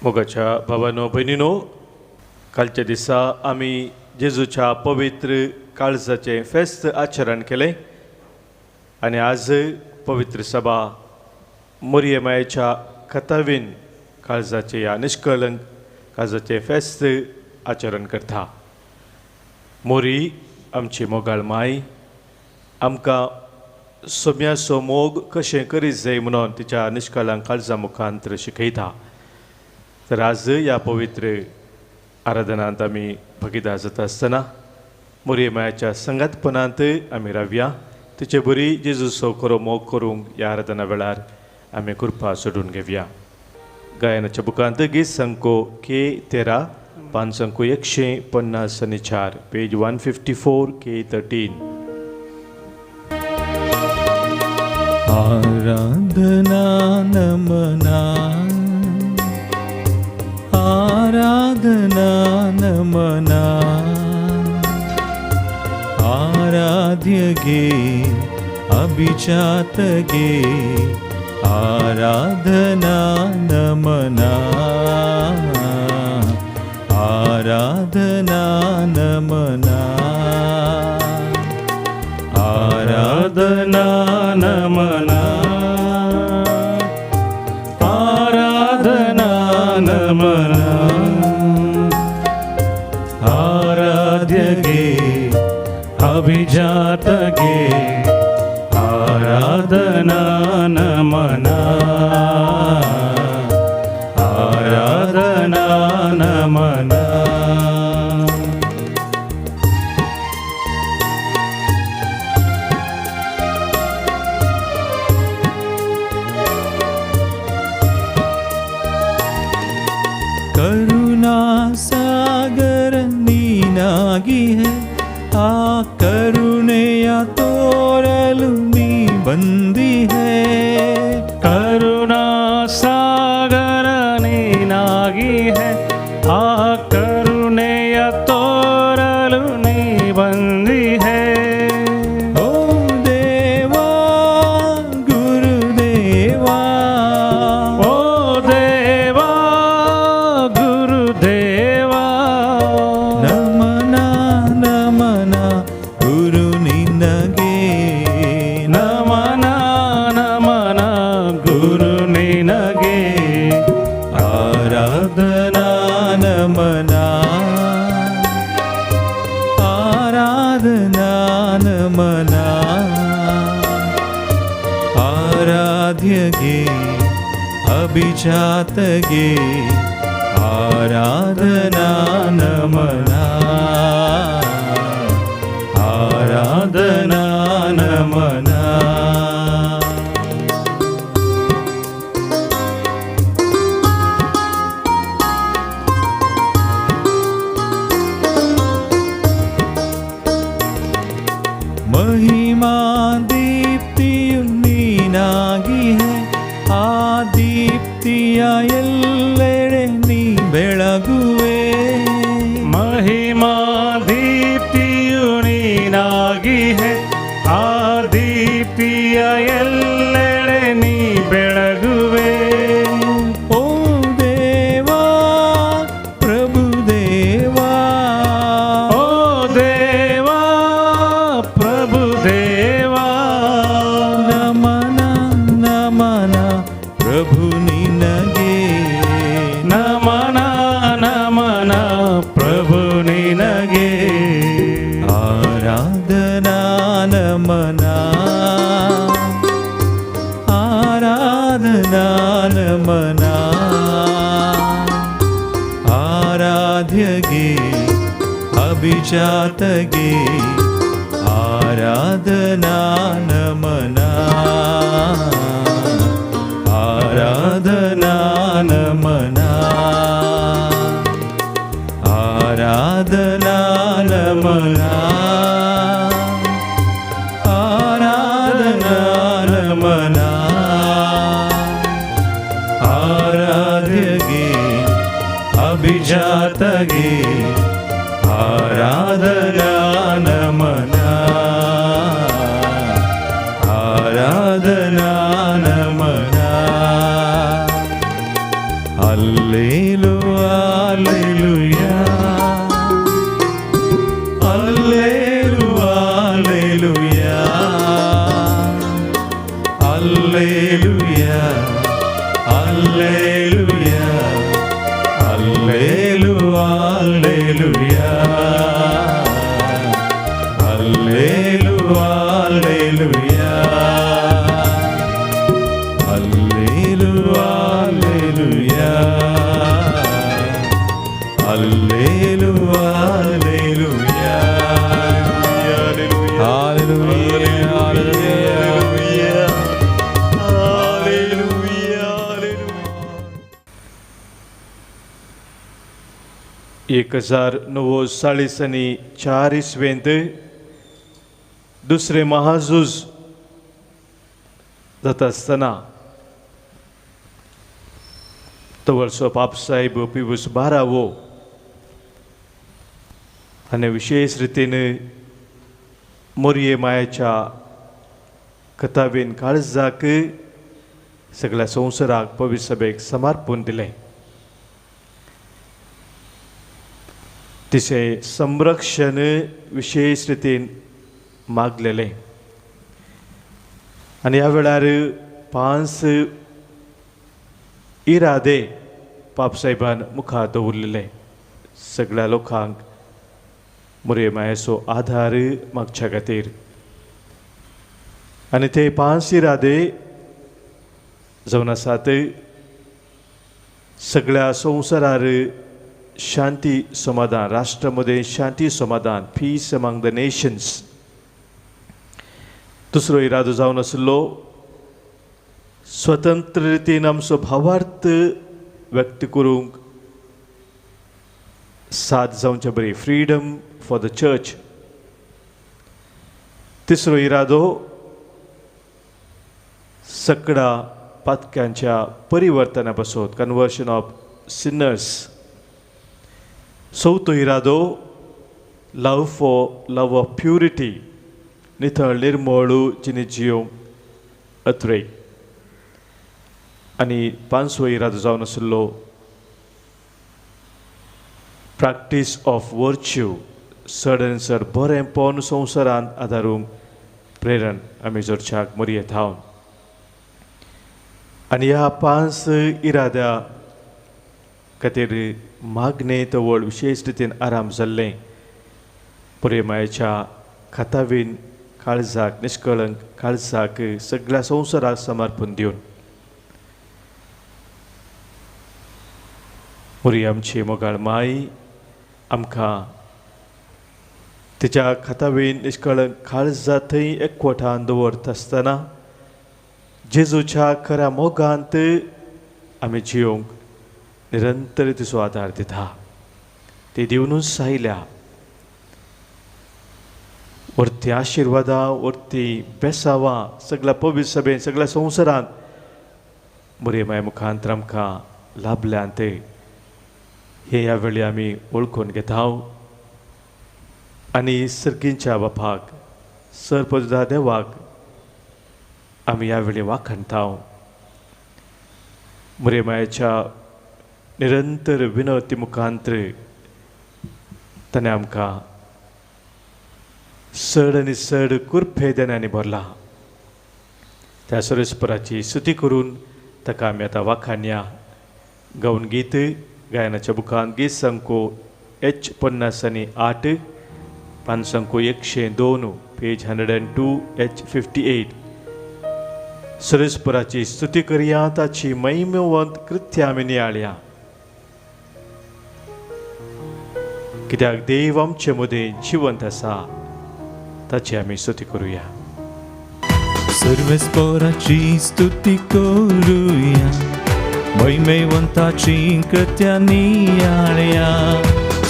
मोगाच्या भावानो भयणीनो, कालच्या दिसा आमी जेजूच्या पवित्र काळजाचें फेस्त आचरण केलें आनी आज पवित्र सभा मोरये मायेच्या कथावीन काळजाचें ह्या निश्कलंक काळजाचें फेस्त आचरण करता. मोरी आमची मोगाळ माय आमकां सोम्याचो मोग कशें करीत जाय म्हणून तिच्या निश्कलंक काळजा मुखांत शिकयता. तर आज ह्या पवित्र आराधनांत आमी भागीदार जाता आसतना मोरये मायाच्या संगातपणांत आमी रावया. तिचे बरी जेजूचो खरो मोग करूंक ह्या आराधना वेळार आमी कृपा सोडून घेवया. गायनाच्या बुकांत गीत संको के 13 पान संको 154, पेज 154 के 13. आराधना नमना, आराधना नमना, आराध्य गे अभिजात गे, आराधना नमना, आराधना नमना, आराधना नमना, आराधना नमना, आराध्य गे अभिजात गे, आराधना नमना, आराधना नमना. करुणा सागर नीनागी है, आ करुणेಯ ತೋರಲು ನೀ ಬಂದಿಹೆ. ಕರುಣಾ ಸಾಗರ ನೀನಾಗಿ ಹೇ, ಆ ಕರುಣೆಯ ತೋರಲು ನೀ ಬಂದಿಹೆ. ಓ ದೇವಾ ಗುರುದೇವಾ, ಓ ದೇವಾ ಗುರುದೇವಾ, ನಮನ ನಮನ ಗುರು ನಿನಗೆ, ನಮನ ನಮನ ಗುರು ನಿನಗೆ, ಆರಾಧನಾ ನಮನ, ಆರಾಧನಾ ನಮನ, ಆರಾಧ್ಯಗೆ ಅಭಿಜಾತಗೆ, ಆರಾಧನಾ ನಮನ, ಆರಾಧನಾ ನಮನ. ಮಹಿಮಾ ದೀಪ್ತಿಯು ನೀನಾಗಿಹೆ, ಆ ದೀಪ್ತಿಯ ಎಲ್ಲೆಡೆ ನೀ ಬೆಳಗುವೆ. ಮಹಿಮಾ ದೀಪ್ತಿಯು ನೀನಾಗಿಹೆ, ಆ ದೀಪ್ತಿಯ ಎಲ್ಲೆಡೆ ನೀ ಬೆಳಗುವೆ. ಓ ದೇವಾ ಪ್ರಭು ದೇವಾ, ಓ ದೇವಾ ಪ್ರಭು ದೇವಾ, ನಮನ ನಮನ ಪ್ರಭು ನಿನಗೆ, ನಮನ ನಮನ ಪ್ರಭು ನಿನಗೆ, ಆರಾಧನಾ ನಮನ, ಆರಾಧನಾ ನಮನ, ಆರಾಧ್ಯಗೆ ಅಭಿಜಾತಗೆ, ಆರಾಧನಾ ನಮನ, ಆರಾಧನಾ ನಮನ, ಆರಾಧನಾ ನಮನ, ಆರಾಧನಾ ನಮನ, ಆರಾಧ್ಯಗೆ ಅಭಿಜಾತಗೆ, ಆರಾಧನಾ ನಮನ, ಆರಾಧನಾ ನಮನ. Alleluia, alleluia. Hallelujah, hallelujah. Hallelujah, hallelujah. 1944 इसवेंत दुसरें महाझूज जाता आसतना तवळसो पापसाहेब पिवूस बारावो आनी विशेश रितीन मोरये मायाच्या कथावेन काळजाक सगळ्या संवसाराक पवित्र सभेक समर्पण दिलें. तिचें संरक्षण विशेश रितीन मागलेलें आनी ह्या वेळार 5 इरादे पापसाहेबान मुखार दवरलेले सगळ्या लोकांक मोरये मायेचो आधार मागच्या खातीर. आनी ते 5 इरादे जावन आसात सगळ्या संवसारार शांती समाधान, राष्ट्रा मदें शांती समाधान, पीस अमंग the nations. दुसरो इरादो जावन आशिल्लो स्वतंत्र रितीन आमचो भावार्थ व्यक्त करूंक साथ जावचे बरी, फ्रीडम फॉर the church. तिसरो इरादो सगळ्या पातक्यांच्या परिवर्तना पासत, कन्वर्शन ऑफ सिनर्स. चवथो इरादो love for love of purity, नितळ निर्मळ जिणे जियोंक अत्रेक. आनी पांचवो इरादो जावन आशिल्लो प्रॅक्टीस ऑफ वर्च्यू, चड आनी चड बरेंपण संवसारांत आदारूंक प्रेरण आमी जोडच्याक मोरये थावन. आनी ह्या 5 इराद्या खातीर मागणें तवळ विशेश रितीन आराम जाल्लें मोरये मायेच्या खातावीन काळजाक निष्कळंक काळजाक सगळ्या संवसाराक समर्पण दिवन मोरये आमची मोगाळ माय आमकां तिच्या खातावीन निष्कळंक काळजा थंय एकवटान दवरता आसतना जेजूच्या खऱ्या मोगांत आमी जियोंक निरंतर तिचो आदार दिता. ती दिवनूच आयल्या वरती आशिर्वादां, वरती बेसावां सगळ्या पवित्र सभेन सगळ्या संवसारांत मोरये माये मुखांत आमकां लाभल्यात हे ह्या वेळी आमी वळखून घेता. आनी सर्गींच्या बापाक सरपदा देवाक आमी ह्या वेळी वाखाणता. मोरये मायेच्या निरंतर विनवती मुखांत ताणें आमकां चड आनी चड कुरफे देण्यांनी भरला. त्या सर्वेस्पराची स्तुती करून ताका आमी आतां वाखाणया. गावन गीत गायनाच्या बुकान गीत संको H 58, पानसंको 102, पेज 102 H 58. सर्वेस्पराची स्तुती करया, ताची महिमेवंत कृत्य आमी नियाळया. कित्याक देव आमचे मदें जिवंत आसा, ताची आमी स्तुती करुया. सर्वेस्पराची स्तुती करुया, महिमेवंताची कृत्या नियाळया.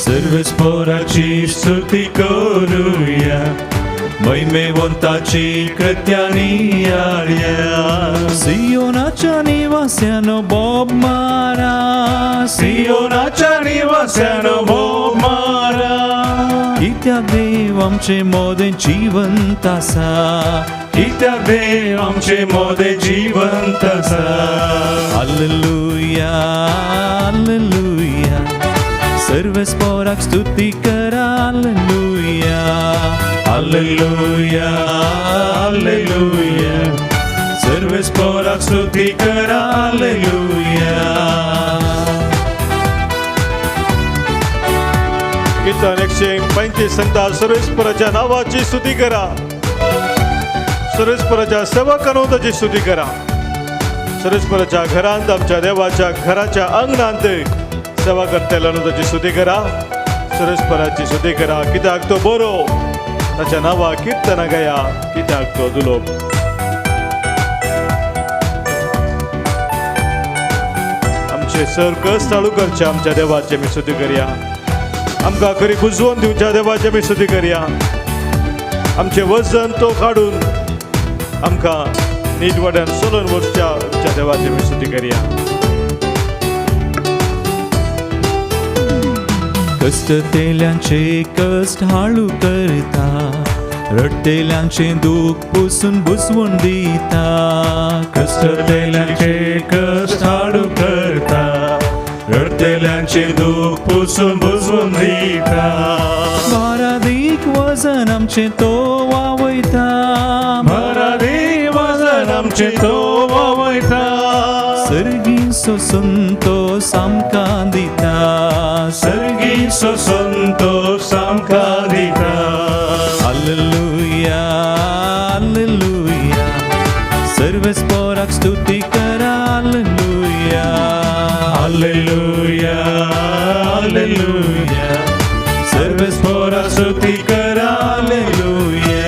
सर्वेस्पराची स्तुती करुया, महिमेवंताची कृत्या नियाळया. सियोनाच्या निवास्यानो बोब मारा, सियोनाच्या निवास्यानो बोब मारा. कित्याक देव आमचे मोदें जिवंत आसा, कित्याक देव आमचे मोदें जिवंत आसा. हालेलुया, हालेलुया, सर्वेस्पराक स्तुती करा. हालेलुया, हालेलुया, हालेलुया, सर्वेस्पराक स्तुती करा. हालेलुया. कीर्तन 135 सांगता, सर्वेस्पराच्या नावाची स्तुती करा, सर्वेस्पराच्या सेवकांनो ताची स्तुती करा. सर्वेस्पराच्या घरांत, आमच्या देवाच्या घराच्या अंगणांत सेवा करतल्यानो ताची स्तुती करा, सुरेशपराची स्तुती करा, कित्याक तो बरो, ताच्या नांवा किर्तनां गाया, कित्याक तो दुलोब. आमचे सर कस चालू करचे आमच्या देवाचे आमी स्तुती करया. आमकां खरी बुजवून दिवच्या देवाचे आमी स्तुती करया. आमचें वजन तो काडून आमकां नीट वाड्यान चलोवन वचच्या आमच्या देवाची आमी स्तुती करया. कश्टतेल्यांचे कश्ट हाळू करता, रडटेल्यांचे दूख पुसून बुजवून दिता. कश्टतेल्यांचे कश्ट हाडू करता, रडतेल्यांचे दूख पुसून बुजवून दिता. बारादीक वजन आमचें तो वावयता, भरादी वजन आमचें तो वावयता. सर्गी सोसून तो सामकां दिता. सर्गी सोसून तो सामकां दिता. हालेलुया, हालेलुया, सर्वेस्पोराक स्तुती करा. हालेलुया, हालेलुया, हालेलुया, सर्वेस्पोराक स्तुती करा. हालेलुया.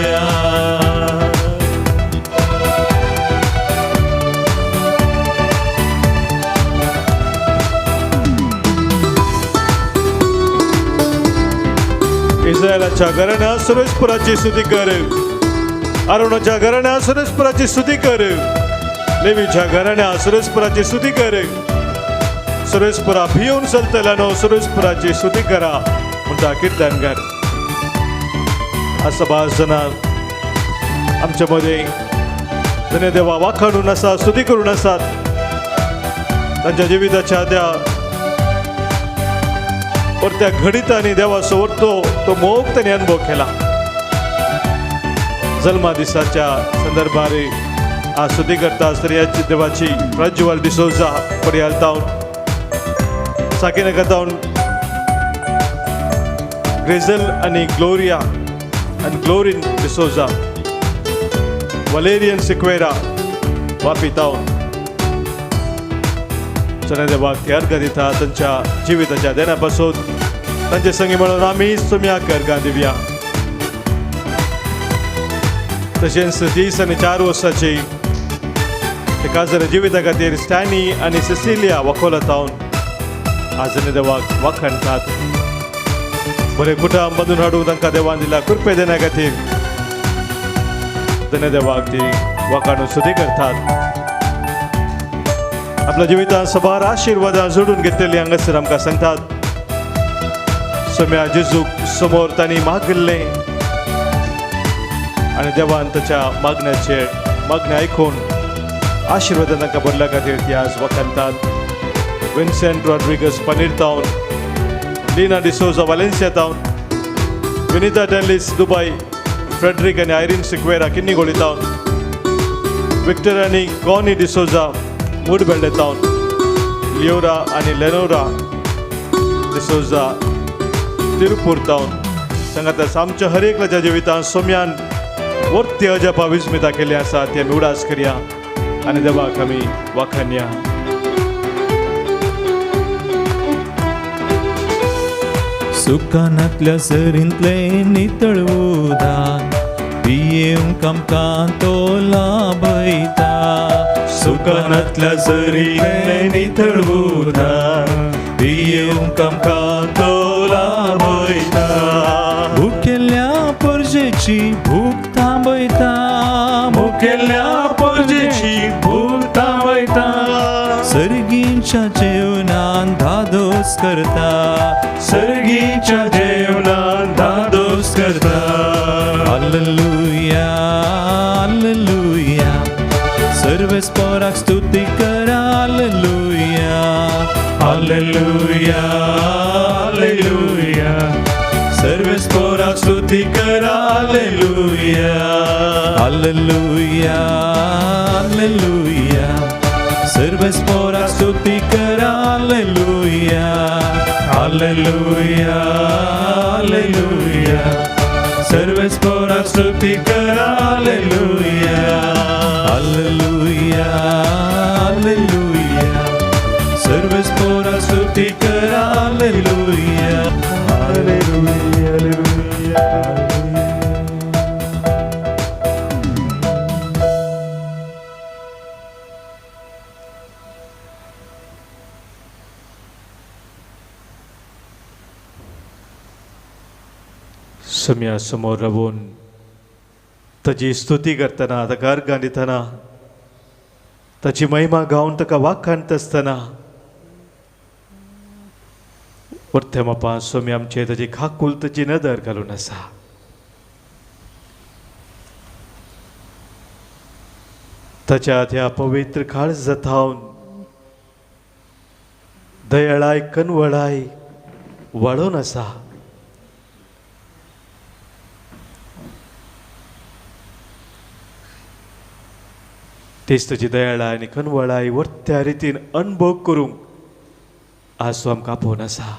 इस्रायलाच्या घराण्या सुरेशपुराची स्तुती कर, अरुणाच्या घराण्या सुरेशपुराची स्तुती कर, लेवीच्या घराण्या सुरेशपुराची स्तुती कर. सुरेशपुरा भिवून चलतल्यानो सुरेशपुराची स्तुती करा म्हणटा किर्तनकार. असं भास जाणां आमच्या मदें धन्य देवा वाखाणून आसा, स्तुती करून आसात. तांच्या जिविताच्या त्या परत्या घडितांनी देवाचो वरतो तो मोग तांणी अनुभव केला. जल्मा दिसाच्या संदर्भार आज स्तुती करता आसतना देवाची प्रज्वल डिसोजा पडयाल तावन, साकिनगर तावन ग्रेझल आनी ग्लोरिया आनी ग्लोरीन डिसोजा, वलेरियन सिक्वेरा वापी तावन चणे देवाक ती अर्घ दिता तांच्या जिविताच्या देणा पासून. तांचे संगी म्हणून आमी सुम्याक अर्घां दिवया. तशेंच 30 आनी 4 वर्साची ते काजर जिविता खातीर स्टॅनी आनी सिसिलिया वखोला तावन आज देवाक वाखाणटात. बरें कुटुंब बांदून हाडून तांकां देवान दिला कृपे देण्या खातीर धन्य देवाक ती वाखाणून स्तुती करतात. आपल्या जिवितांत सबार आशिर्वादां जोडून घेतलेली हांगासर आमकां सांगतात. सम्या जेजूक समोर तांणी मागिल्लें आनी देवान ताच्या मागण्याचे मागणें आयकून आशिर्वादां तांकां भरल्या खातीर ती आज वखाणटात. विन्सेंट रॉड्रिगस पनीर तावन, लीना डिसोजा वालेन्सिया तावन, विनिता डेलिस दुबय, फ्रेडरीक आनी आयरीन सिक्वेरा किन्नीगोळी तावन, विक्टर आनी कॉनी डिसोजा मुडबेल्डे तावन, लियोरा आनी लेनोरा डिसोजा तिरुपूर तावन. सांगात आमच्या हर एकल्याच्या जिवितांत सोम्यान वर्ती अजापा विस्मिता केली आसा ती आमी उडास करया आनी देवाक आमी वाखाणया. सुकानांतल्या सरींतलें नितळ उदक पियेवंक आमकां तो लाभयता. सुकानांतल्या सरींतलें नितळ उदक पियेवंक आमकां तो लाभयता. भुकेल्ल्या परजेची भूक थांबयता, मुखेल्या परजेची भूक थांबयता. सर्गींच्या जेवणान धादोस करता, सर्गीच्या जेवणान धादोस करता. हालेलुया, हालेलुया, सर्वेस्पोराक स्तुती करा. हालेलुया, हालेलुया, हालेलुया, सर्वेस्पोराक स्तुती करा. हालेलुया, हालेलुया, हालेलुया, सर्वेस्पोराक स्तुती करा. हालेलुया, हालेलुया, हालेलुया, सर्वेस्पोराक स्तुती करा. हालेलुया, हालेलुया, हालेलुया, सर्वेस्पोरा स्तुती करा, हालेलुया, हालेलुया, हालेलुया. सम्या समोर रावून ताजी स्तुती करतना, ताका अर्गां दितना, ताची महिमा गावन ताका वाखाणत आसतना वरत्या मापा स्वामी आमचे ताजी खाकूल ताची नदर घालून आसा. ताच्या त्या पवित्र काळजा थावन दयाळाय कनवळाय वाडोवन आसा. तेच ताची दयाळाय आनी कनवळाय वरत्या रितीन अणभव करूंक आज तो आमकां आपोवन आसा.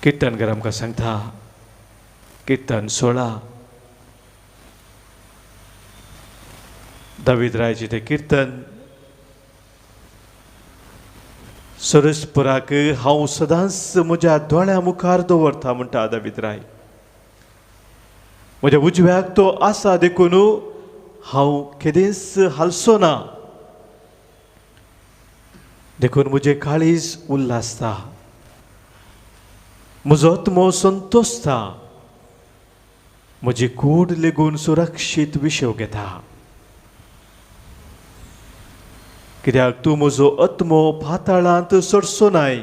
किर्तनकार आमकां सांगता, किर्तन 16, दावीद रायाचें तें किर्तन, सरस्पराक हांव सदांच म्हज्या दोळ्या मुखार दवरता म्हणटा दावीद राय. म्हज्या उजव्याक तो आसा देखून हांव केदेंच हालचो ना, देखून म्हजें काळीज उल्हासता, म्हजो आत्मो संतोषता, म्हजी कूड लेगून सुरक्षीत विशेव घेता. कित्याक तूं म्हजो आत्मो पाताळांत सोडचो नाय,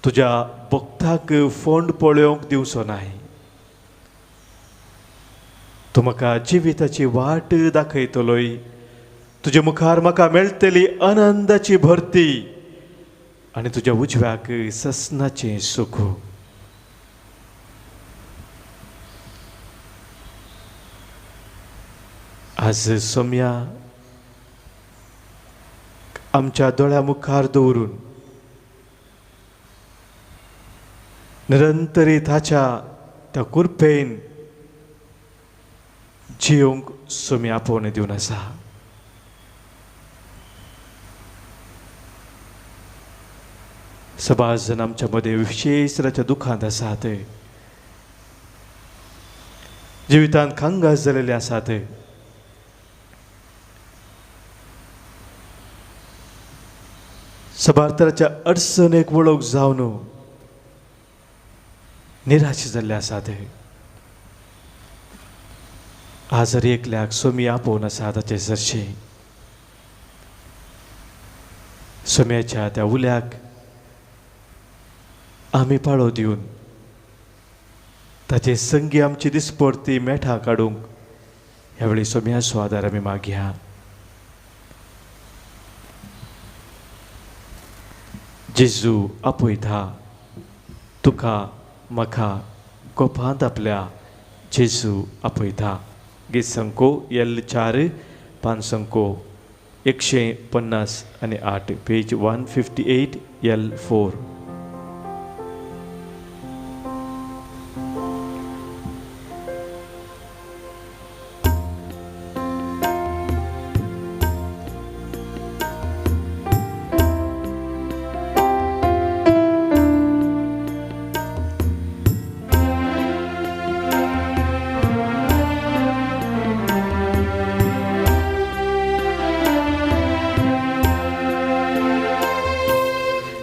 तुज्या भक्ताक फोंड पळोवंक दिवचो नाय. तूं म्हाका जिविताची वाट दाखयतलोय, तुजे मुखार म्हाका मेळटली आनंदाची भरती आनी तुज्या उजव्याक ससनाचें सुख. आज सोम्या आमच्या दोळ्या मुखार दवरून निरंतरी ताच्या त्या कृपेन जियोंक सोमी आपोवणें दिवन आसा. सबार जण आमच्या मदें विशेश तराच्या दुखांत आसात, जिवितांत कांगास जालेले आसात. सबार तराच्या अडचणेक वळख जावन निराश जाल्ले आसात. आज एकल्याक सोमी आपोवन आसा ताचे सरशें सोम्याच्या त्या उल्याक आमी पाळो दिवन ताचे संगी आमची दिसपडती मेठां काडूंक ह्या वेळी सोम्याचो आदार आमी मागया. जेजू आपयता तुका म्हाका गोपांत आपल्या जेजू आपयता. गीत संको एल 4 पान संको 158 पेज 158 एल 4.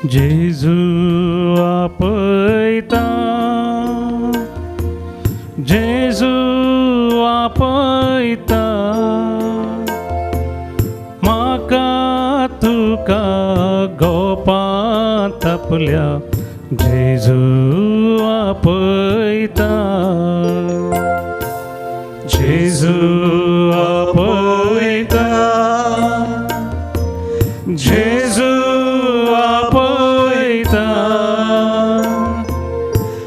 जेजू आपयता, जेजू आपयता, म्हाका तुका गोपांत आपल्या जेजू आपयता, जेजू आपयता, जेजू आपयता,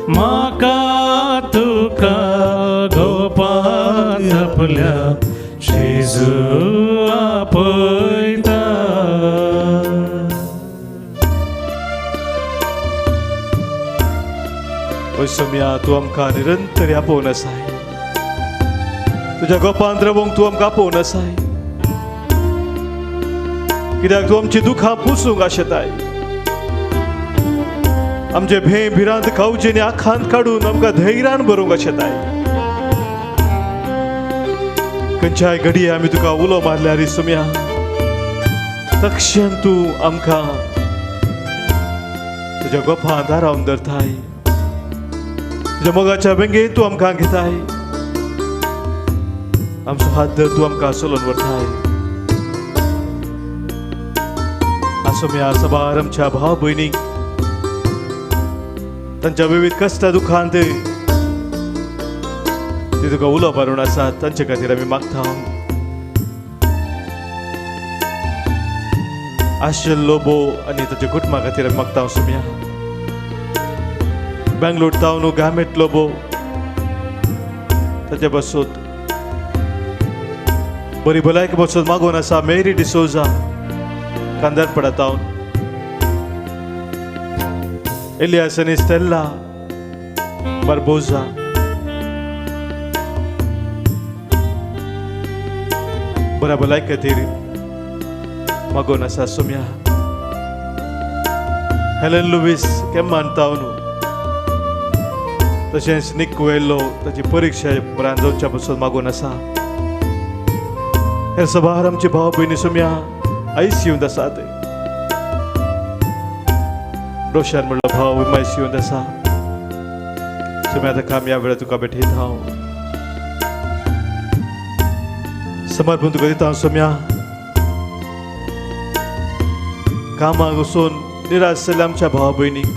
म्हाका तुका गोपांत आपल्या जेजू आपयता. ओ सोम्या, तूं आमकां निरंतर आपोवन आसाय, तुज्या गोपांत रावोंक तूं आमकां आपोवन आसाय. कित्याक तूं आमची दुखां पुसूंक आशेताय. आमचे भें भिरांत खावचे आनी आखांत काडून आमकां धैर्यान भरूंक आशेताय. खंयच्याय घडये आमी तुका उलो मारल्यार सोम्या, तक्षण तूं आमकां तुज्या गोपां दारावन धरताय. तुज्या मोगाच्या वेंगेंत तूं आमकां घेताय. आमचो हात धर तूं आमकां चलोवन व्हरताय. आसोम्या, सबार आमच्या भाव भयणीक तांच्या विविध कश्टा दुखांत ती तुका उलो मारून आसात, तांचे खातीर आमी मागता. आशिल लोबो आनी ताच्या कुटुंबा खातीर आमी मागता सोम्या. बेंगलोर तावन गामेट लोबो ताचे बसूत बरी भलायकी बसून मागून आसा मेरी डिसोजा कांदरपडा तावन, एलियास आनी स्टेल्ला बार्बोजा, बऱ्या भलायकी खातीर मागून आसा सोम्या. हेलन लुवीस केम्मान तावन, तशेंच निक कुएल्लो ताची परिक्षा बऱ्यान जावच्या पसून मागून आसा. हे सबार आमचे भाव भयणी सोम्या आयसीयूंत आसात. रोशन म्हणलो भाव आयसीयूंत आसा. सोम्या, ताका आमी ह्या वेळार तुका भेटयता. हांव समर्पण तुका दिता सोम्या. कामाक वचून निराश जाल्ल्या आमच्या भाव भयणीक,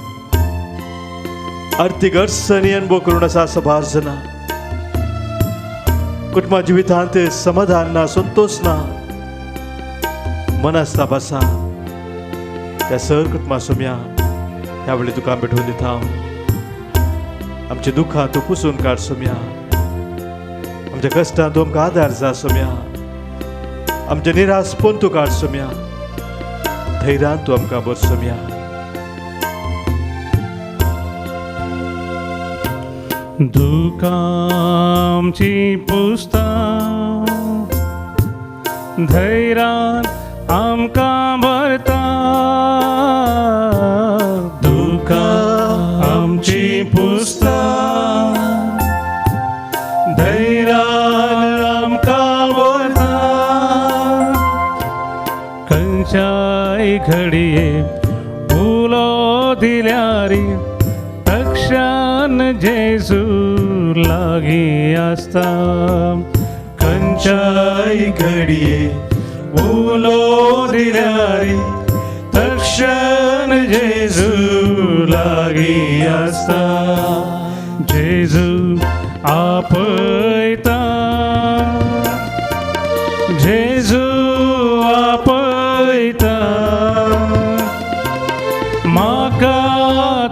आर्थीक अडचणी अनुभव करून आसा सबार जाणां, कुटुंबा जिवितांत समाधान ना, संतोश ना, मनस्ताप आसा, त्या सर कुटुंबा सोम्या ह्या वेळी तुका भेटोवन दिता. आमच्या दुखां तूं पुसून काड सोम्या. आमच्या कश्टां तूं आमकां आदार जा सोम्या. आमचें निराशपण तूं काड सोम्या. धैर्यान तूं आमकां भर सोम्या. दुखांची पुस्ता धैर्यान आमकां भरता. दुखां आमची पुस्ता धैर्यान आमकां भरता. खंयच्याय घडये उलो दिल्यार तक्षण जेजू लागीं आसता. खंयच्याय घडये उलो दिल्यार तक्षण जेजू लागीं आसता. जेजू आपयता, जेजू आपयता, म्हाका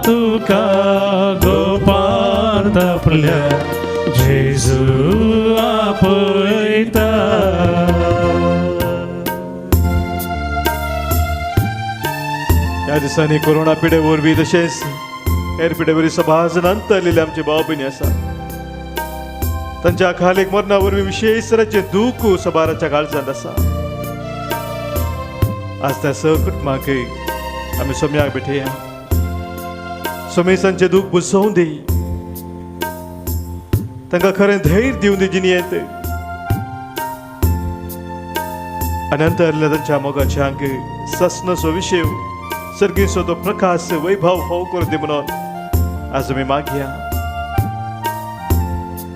तुका गोपांत आपल्या जेजू आपयता. ह्या दिसांनी कोरोना पिडे वरवीं तशेंच हेर पिडे वरवीं सभाजन अंतरलेले आमचे भाव भयणी आसा. तांच्या खालीक मरणा वरवीं विशेश तरेचें दूख सबाराच्या काळजांत आसा. आज त्या स कुटुंबाक आमी सोम्याक भेटया. सोमे तांचें दूख बुजोवन दी, तांकां खरें धैर्य दिवन दी जिणेंत, आनी अंतरल्या तांच्या मोगाच्यांक ससनसो विशय सर्गीचो तो प्रकाश वैभव फाव करून दी म्हणून आज आमी मागया.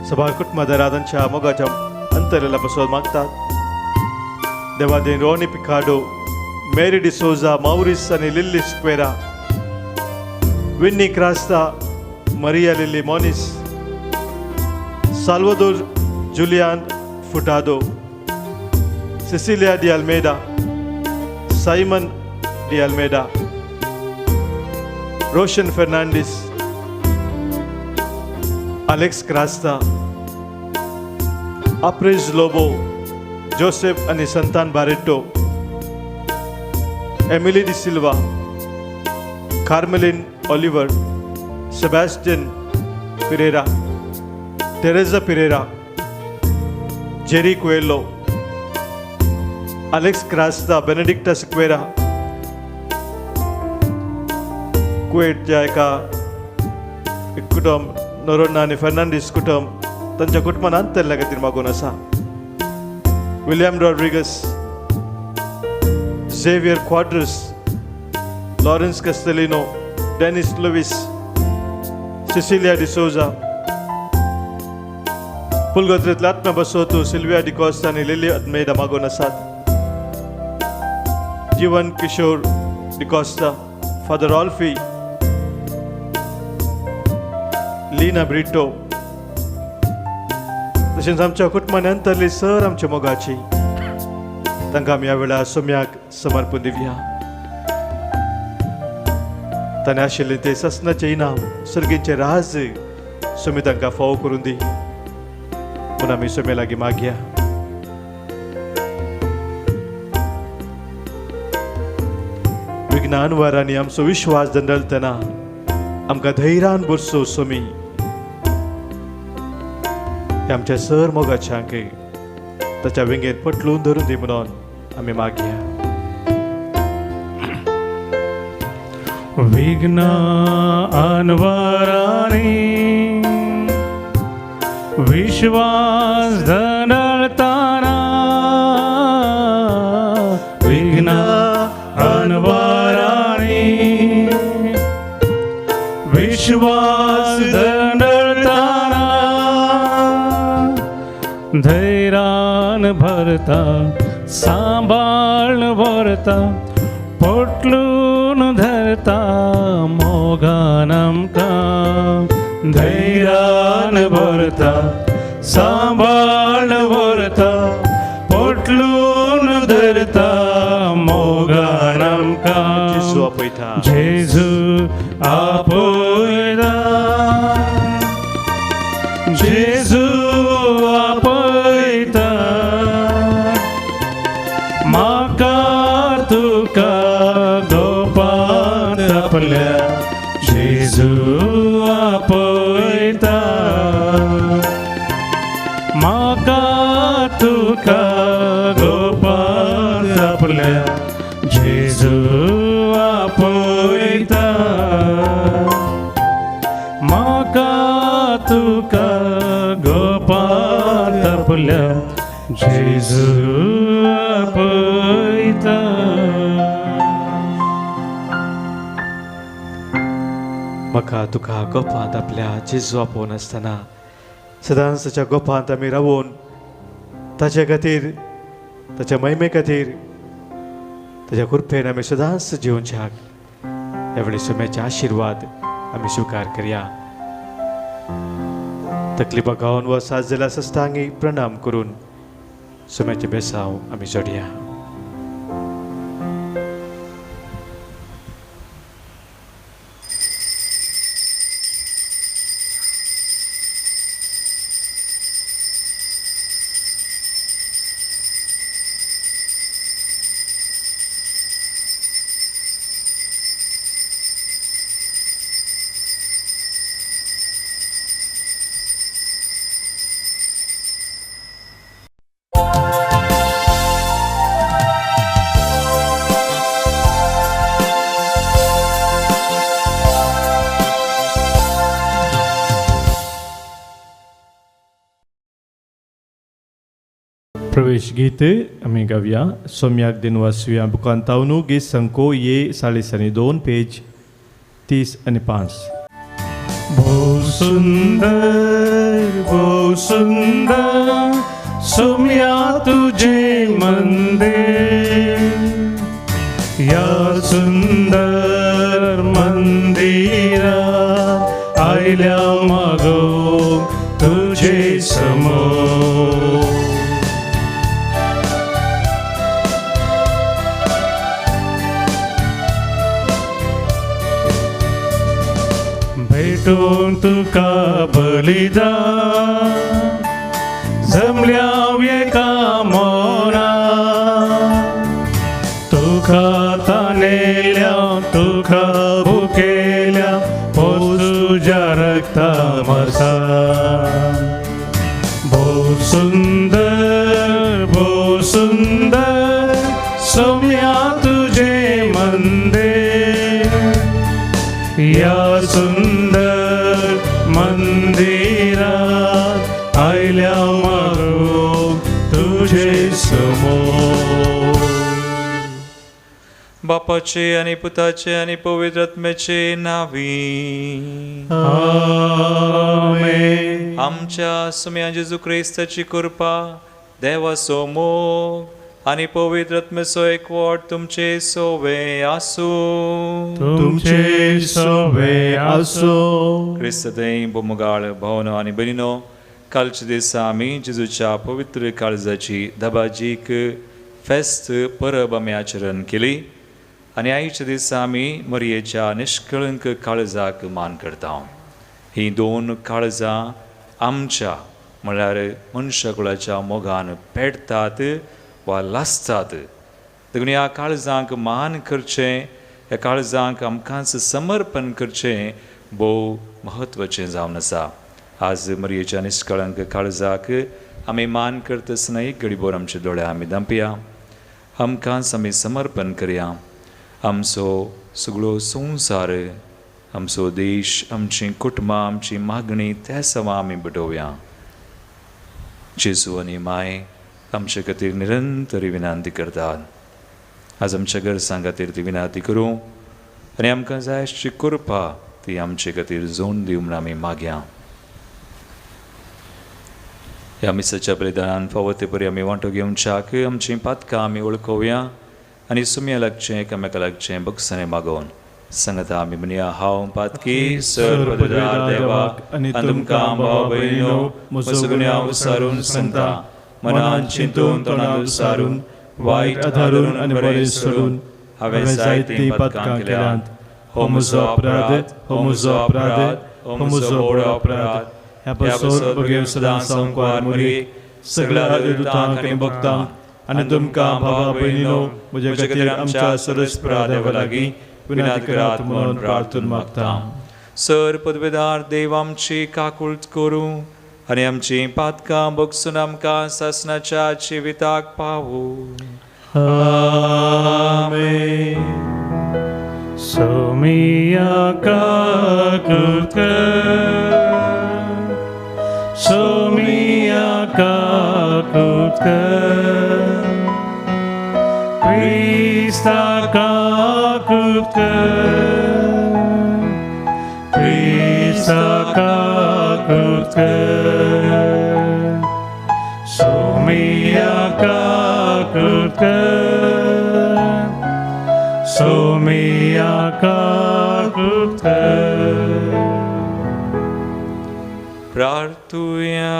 सभा कुटुंबादारा तांच्या मोगाच्या अंतरेला पसून मागतात. देवादेन रोनी पिकाडो, मेरी डिसोजा, मावरीस आनी Lily Sequeira, Winnie Crasta, Maria Lily Moniz, Salvador Julian Furtado, Cecilia de Almeida, Simon de Almeida, Roshan Fernandes, Alex Crasta, Aprez Lobo, Joseph आनी Santan Barreto, Emily D'Silva, Carmelin Oliver, Sebastian Pereira, Teresa Pereira, Jerry Coelho Alex Crasta, Benedicta Sequeira, कुवेटच्या एका एक कुटुंब नोरोन्ना आनी फर्नांडीस कुटुंब तांच्या कुटुंबान अंतरल्या खातीर मागून आसा. William Rodrigues, Xavier Quadros, Lawrence Castelino, Dennis Lewis, Cecilia D'Souza, पुलगोत्रेंतल्या आत्म्या बसोतू सिल्विया डिकॉस्ता आनी लिली अदमेदा मागून आसात. Jeevan Kishore D'Costa, father Alfie, Leena Brito, तशेंच आमच्या कुटुंबान अंतरली सर आमच्या मोगाची तांकां आमी ह्या वेळार सोम्याक समर्पण दिवया. ताणें आशिल्लें तें ससनाचें इनाम, सर्गीचें राज सोमी तांकां फावो करून दी म्हूण आमी सोम्या लागीं मागया. विज्ञान वारांनी आमचो विश्वास दंडलतना आमकां धैर्यान भरसो सोमी, हे आमच्या सर मोगाच्यांक ताच्या वेंगेत पटलून धरून दी म्हणून आमी मागया. विघ्न अनवरानी विश्वास धनळताना, विघ्न अनवरानी विश्वास धनळताना, धैर्यान भरता सांबाळ भरता पोटलून धरता मोगान आमकां, धैर्यान भरता सांबाळ भरता पोटलून धरता मोगान आमकां. जेजू आपयता, जेजू आपयता, जेजू आपयता, म्हाका तुका गोपांत आपल्या, जेजू आपयता, म्हाका तुका गोपांत आपल्या, जेजू आपयता, म्हाका तुका गोपांत आपल्या, जेजू आपयता. म्हाका तुका गोपांत आपल्या जेजू आपोवन आसतना सदांच ताच्या गोपांत आमी रावून ताचे खातीर, ताच्या महिमे खातीर, ताच्या कृपेन आमी सदांच जिवनच्याक ह्या वेळी सोम्याचे आशिर्वाद आमी स्विकार करया. तकली बगावन व साथ जाल्यार सस्तांगी प्रणाम करून सोम्याचें बेसांव आमी जोडया. प्रवेश गीत आमी गावया. सोम्याक दिन वाचुया. बुकान तावनू गीत संको ये 42 पेज 35. भोव सुंदर, भोव सुंदर सोम्या तुझे मंदिर, या सुंदर मंदिरा आयल्या मागो तुझे समोर. भेटून तुका बलिदान जमल्या एका मोना, तुका तानेल्या तुका भुकेल्या पोस तुज्या रक्ता मसा. भोव सुंदर, भोव सुंदर या सुंदर मंदिरात आयल्या मागूंक तुजे समोर. बापाचे आनी पुताचे आनी पवित्र आत्म्याचे नावी. आमेन. आमच्या सुम्या जेजू क्रिस्ताची कृपा, देवाचो मोग आनी पवित्र आत्म्याचो एकवट तुमचे सोवे आसूं. तुमचे सोवे आसूं. क्रिस्त थंय बोमगाळ भावनो आनी भयणीनो, कालच्या दिसा आमी जेजूच्या पवित्र काळजाची दबाजीक फेस्त परब आमी आचरण केली आनी आयच्या दिसा आमी मरयेच्या निष्कळंक काळजाक मान करता. ही दोन काळजां आमच्या म्हळ्यार मनशाकुळाच्या मोगान पेटतात वा लासतात. देखून ह्या काळजांक मान करचें, ह्या काळजांक आमकांच समर्पण करचें भोव म्हत्वाचें जावन आसा. आज मरयेच्या निष्कळंक काळजाक आमी मान करता आसतना एक घडीभर आमचे दोळे आमी धांपया, आमकांच आमी समर्पण करया. आमचो सगळो संवसार, आमचो देश, आमचीं कुटुंबां, आमची मागणी त्या सवा आमी बटोवया. जेजू आनी माय आमचे खातीर निरंतर विनंती करतात. आज आमच्या गरजां खातीर ती विनंती करूं आनी आमकां जाय आसची कृपा ती आमचे खातीर जोन दिवं म्हूण आमी मागया. ह्या मिसाच्या बलिदानान फावो ते परी आमी वांटो घेवच्याक आमचीं पातकां आमी वळखोवया आनी सुमया लागचें एकामेका लागचें बक्षाणें मागोवन सांगता आमी म्हणया, हांव पातकी सर पदवीदार देवाक आनी तुमकां भाव भयणीनो म्हजो गुन्यांव विसारून सांगता, मनान चिंतून तोंडान विसारून वायट आधारून आनी बरें सोडून हांवें जायतीं पातकां केल्यांत. हो म्हजो अपराध, हो म्हजो अपराध, हो म्हजो व्हड अपराध. ह्या पासून भगेव सदां संकवार मरयेक सगळ्या दुतांक आनी भक्तांक आनी तुमकां भावा भयणीनो म्हजे खातीर आमच्या सरस्परा देवा लागीं विनंती करात म्हणून प्रार्थना मागता. सर पदवेदार देव आमची काकूळट करूं आनी आमची पातकां बगसून आमकां सासणाच्या जिविताक पावूं. आमेन. सोमिया काकूट कर, सोमिया काकूट कर, क्रिस्ता काकूट कर, क्रिस्ता काकूट कर, सोमिया काकूट कर, सोमिया काकूट कर. प्रार्थुया.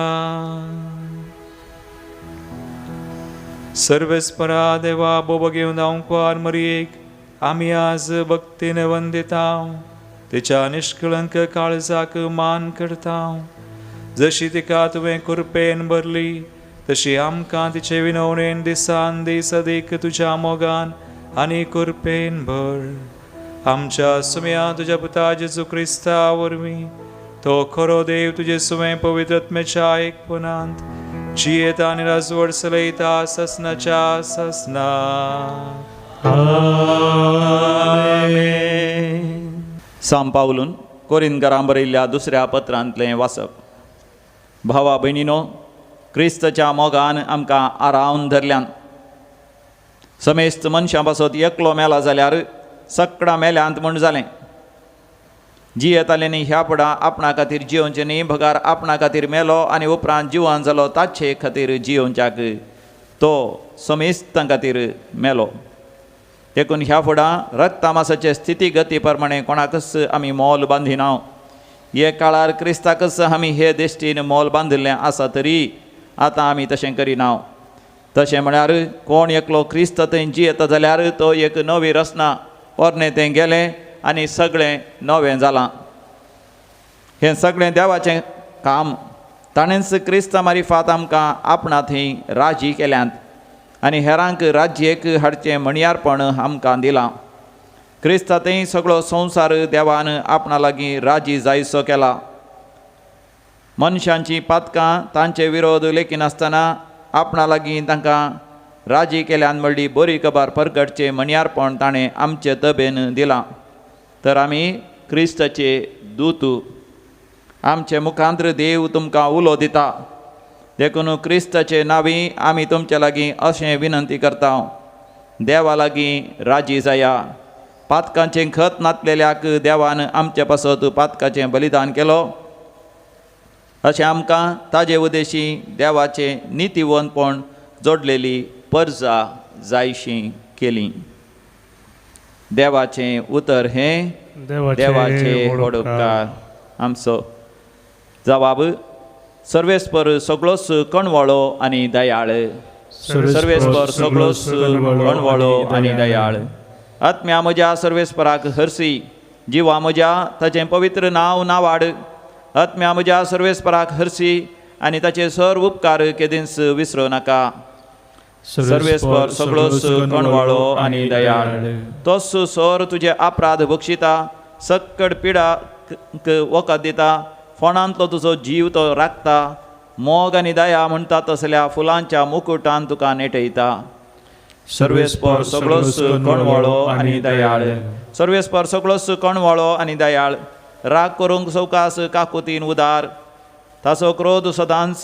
सर्वेस्परा देवा बोबो घेवन धांवपार मरयेक आमी आज भक्तीन वंदिता, तिच्या निष्कळंक काळजाक मान करता. जशी तिका तुवें कृपेन भरली तशी आमकां तिचे विनवणेन दिसान दीस अदीक तुज्या मोगान आनी कृपेन भर. आमच्या सुम्या तुज्या पुता जेजू क्रिस्ता वरवीं तो खरो देव तुजे सुवें पवित्र आत्म्याच्या एकपणांत जियेता आनी राजवट चलयता ससनाच्या ससना. आमेन. सांत पावलून कोरिंदकारां बरयल्ल्या दुसऱ्या पत्रांतलें वाचप. भावा भयणीनो, क्रिस्तच्या मोगान आमकां आरावन धरल्यान. समेस्त मनशां पासत एकलो मेला जाल्यार सकडां मेल्यांत म्हूण जालें. जियेताले न्ही ह्या पडा आपणा खातीर जियोवचें न्ही, बगार आपणा खातीर मेलो आनी उपरांत जिवन जालो ताचे खातीर जियोवच्याक तो समेस्तां खातीर मेलो. देखून ह्या फुडां रक्तामासाचे स्थिती गती प्रमाणे कोणाकच आमी मोल बांदिना. हे काळार क्रिस्ताकच आमी हे दृश्टीन मोल बांदिल्लें आसा तरी आतां आमी तशें करिना. तशें म्हळ्यार कोण एकलो क्रिस्त थंय जियेता जाल्यार तो एक नवी रचना, पोरणें तें गेलें आनी सगळें नवें जालां. हें सगळें देवाचें काम. ताणेंच क्रिस्ता मारिफात आमकां आपणा थंय राजी केल्यांत आनी हेरांक राज्येक हाडचें म्हणयारपण आमकां दिलां. क्रिस्ता थंय सगळो संवसार देवान आपणा लागीं राजी जायसो केला. मनशांचीं पातकां तांचे विरोध लेखिनासतना आपणा लागीं तांकां राजी केल्यान म्हणली बरी खबर परगटचें म्हणयारपण ताणें आमचे तबेन दिलां. तर आमी क्रिस्ताचे दूत. आमचे मुखांत्र देव तुमकां उलो दिता, देखून क्रिस्ताचे नांवी आमी तुमचे लागीं अशें विनंती करता, देवा लागीं राजी जाया. पातकांचें खत नातलेल्याक देवान आमचे पासत पातकाचें बलिदान केलो, अशें आमकां ताजे उदेशी देवाचें नितीवंतपण जोडलेली परजा जायशी केली. देवाचें उतर हें देवाचें व्हड उपकार. आमचो जवाब सर्वेस्पर सगळोच कणवळो आनी दयाळ. सर्वेस्पर सगळोच कणवळो आनी दयाळ. आत्म्या म्हज्या सर्वेस्पराक हरसी, जिवा म्हज्या ताचें पवित्र नांव नावाड. आत्म्या म्हज्या सर्वेस्पराक हरसी आनी ताचे सर्व उपकार केदींच विसरूं नाका. सर्वेस्पर सगळोच कणवाळो आनी दयाळ. तोच सर तुजे अपराध बक्षिता, सक्कड पिडा वखद दिता, फोणांतलो तुजो जीव तो राखता, मोग आनी दया म्हणटा तसल्या फुलांच्या मुकुटान तुका नेटयता. सर्वेस्पर सगळोच कणवाळो आनी दयाळ. सर्वेस्पर सगळोच कणवाळो आनी दयाळ. राग करूंक सवकास काकुतीन उदार, ताचो क्रोध सदांच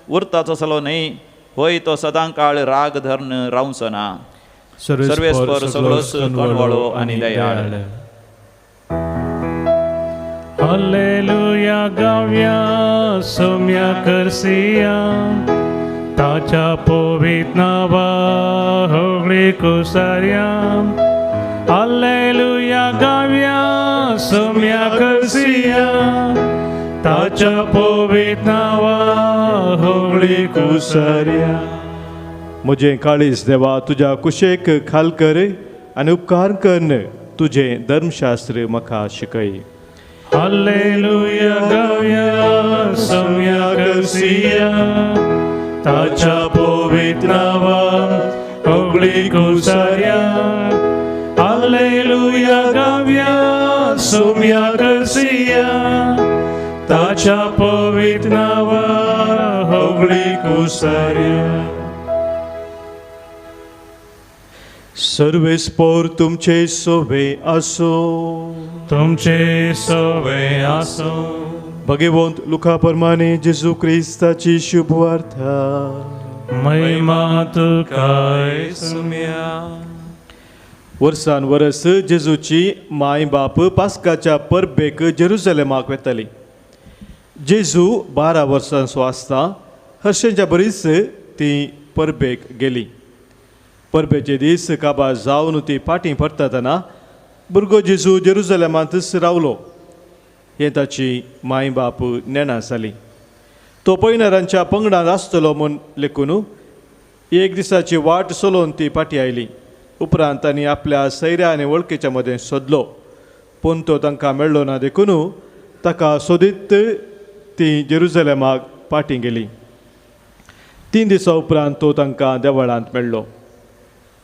उरता तसलो न्हय, होय तो सदां काळ राग धरून रावचो ना. सर्वेस्पर सगळोच कणवाळो आनी दयाळ. हालेलुया गावया सोम्या करसिया, ताच्या पवित्र नांवा होगळी कुसार्या. हालेलुया गावया सोम्या करसिया, ताच्या पवित्र नांवा होगळी कुसार्या. म्हजें काळीज देवा तुज्या कुशेक खाल कर आनी उपकार करन तुजें धर्मशास्त्र म्हाका शिकय. हालेलुया गावया सोम्या करसिया, ताच्या पवित्र नांवा होगळी कुसार्या. हालेलुया गावया सोम्या करसिया, ताच्या पवित्र नांवा होगळी कुसार्या. सर्वेस्पर तुमचे सोवे आसो. तुमचे सोवे आसो. भगवंत लुका प्रमाणे जेजू क्रिस्ताची शुभवार्ता. महिमा तुका सुम्या. वर्सान वरस जेजूची माय बाप पास्काच्या परबेक जेरुजलेमाक वेताली. जेजू 12 वर्सांचो आसता हर्शेंच्या बरीच ती परबेक गेली. परबेचे दीस काबार जावन ती फाटीं परततना भुरगो जेजू जेरुजलेमांतच रावलो हें ताची माय बाप नेणा जाली. तो पयणारांच्या पंगडांत आसतलो म्हूण लेखून एक दिसाची वाट चलोवन ती फाटीं आयली. उपरांत तांणी आपल्या सैऱ्या आनी वळखीच्या मदें सोदलो, पूण तो तांकां मेळ्ळो ना देखून ताका सोदीत ती जेरुजलेमाक फाटीं गेली. 3 दिसां उपरांत तो तांकां देवळांत मेळ्ळो.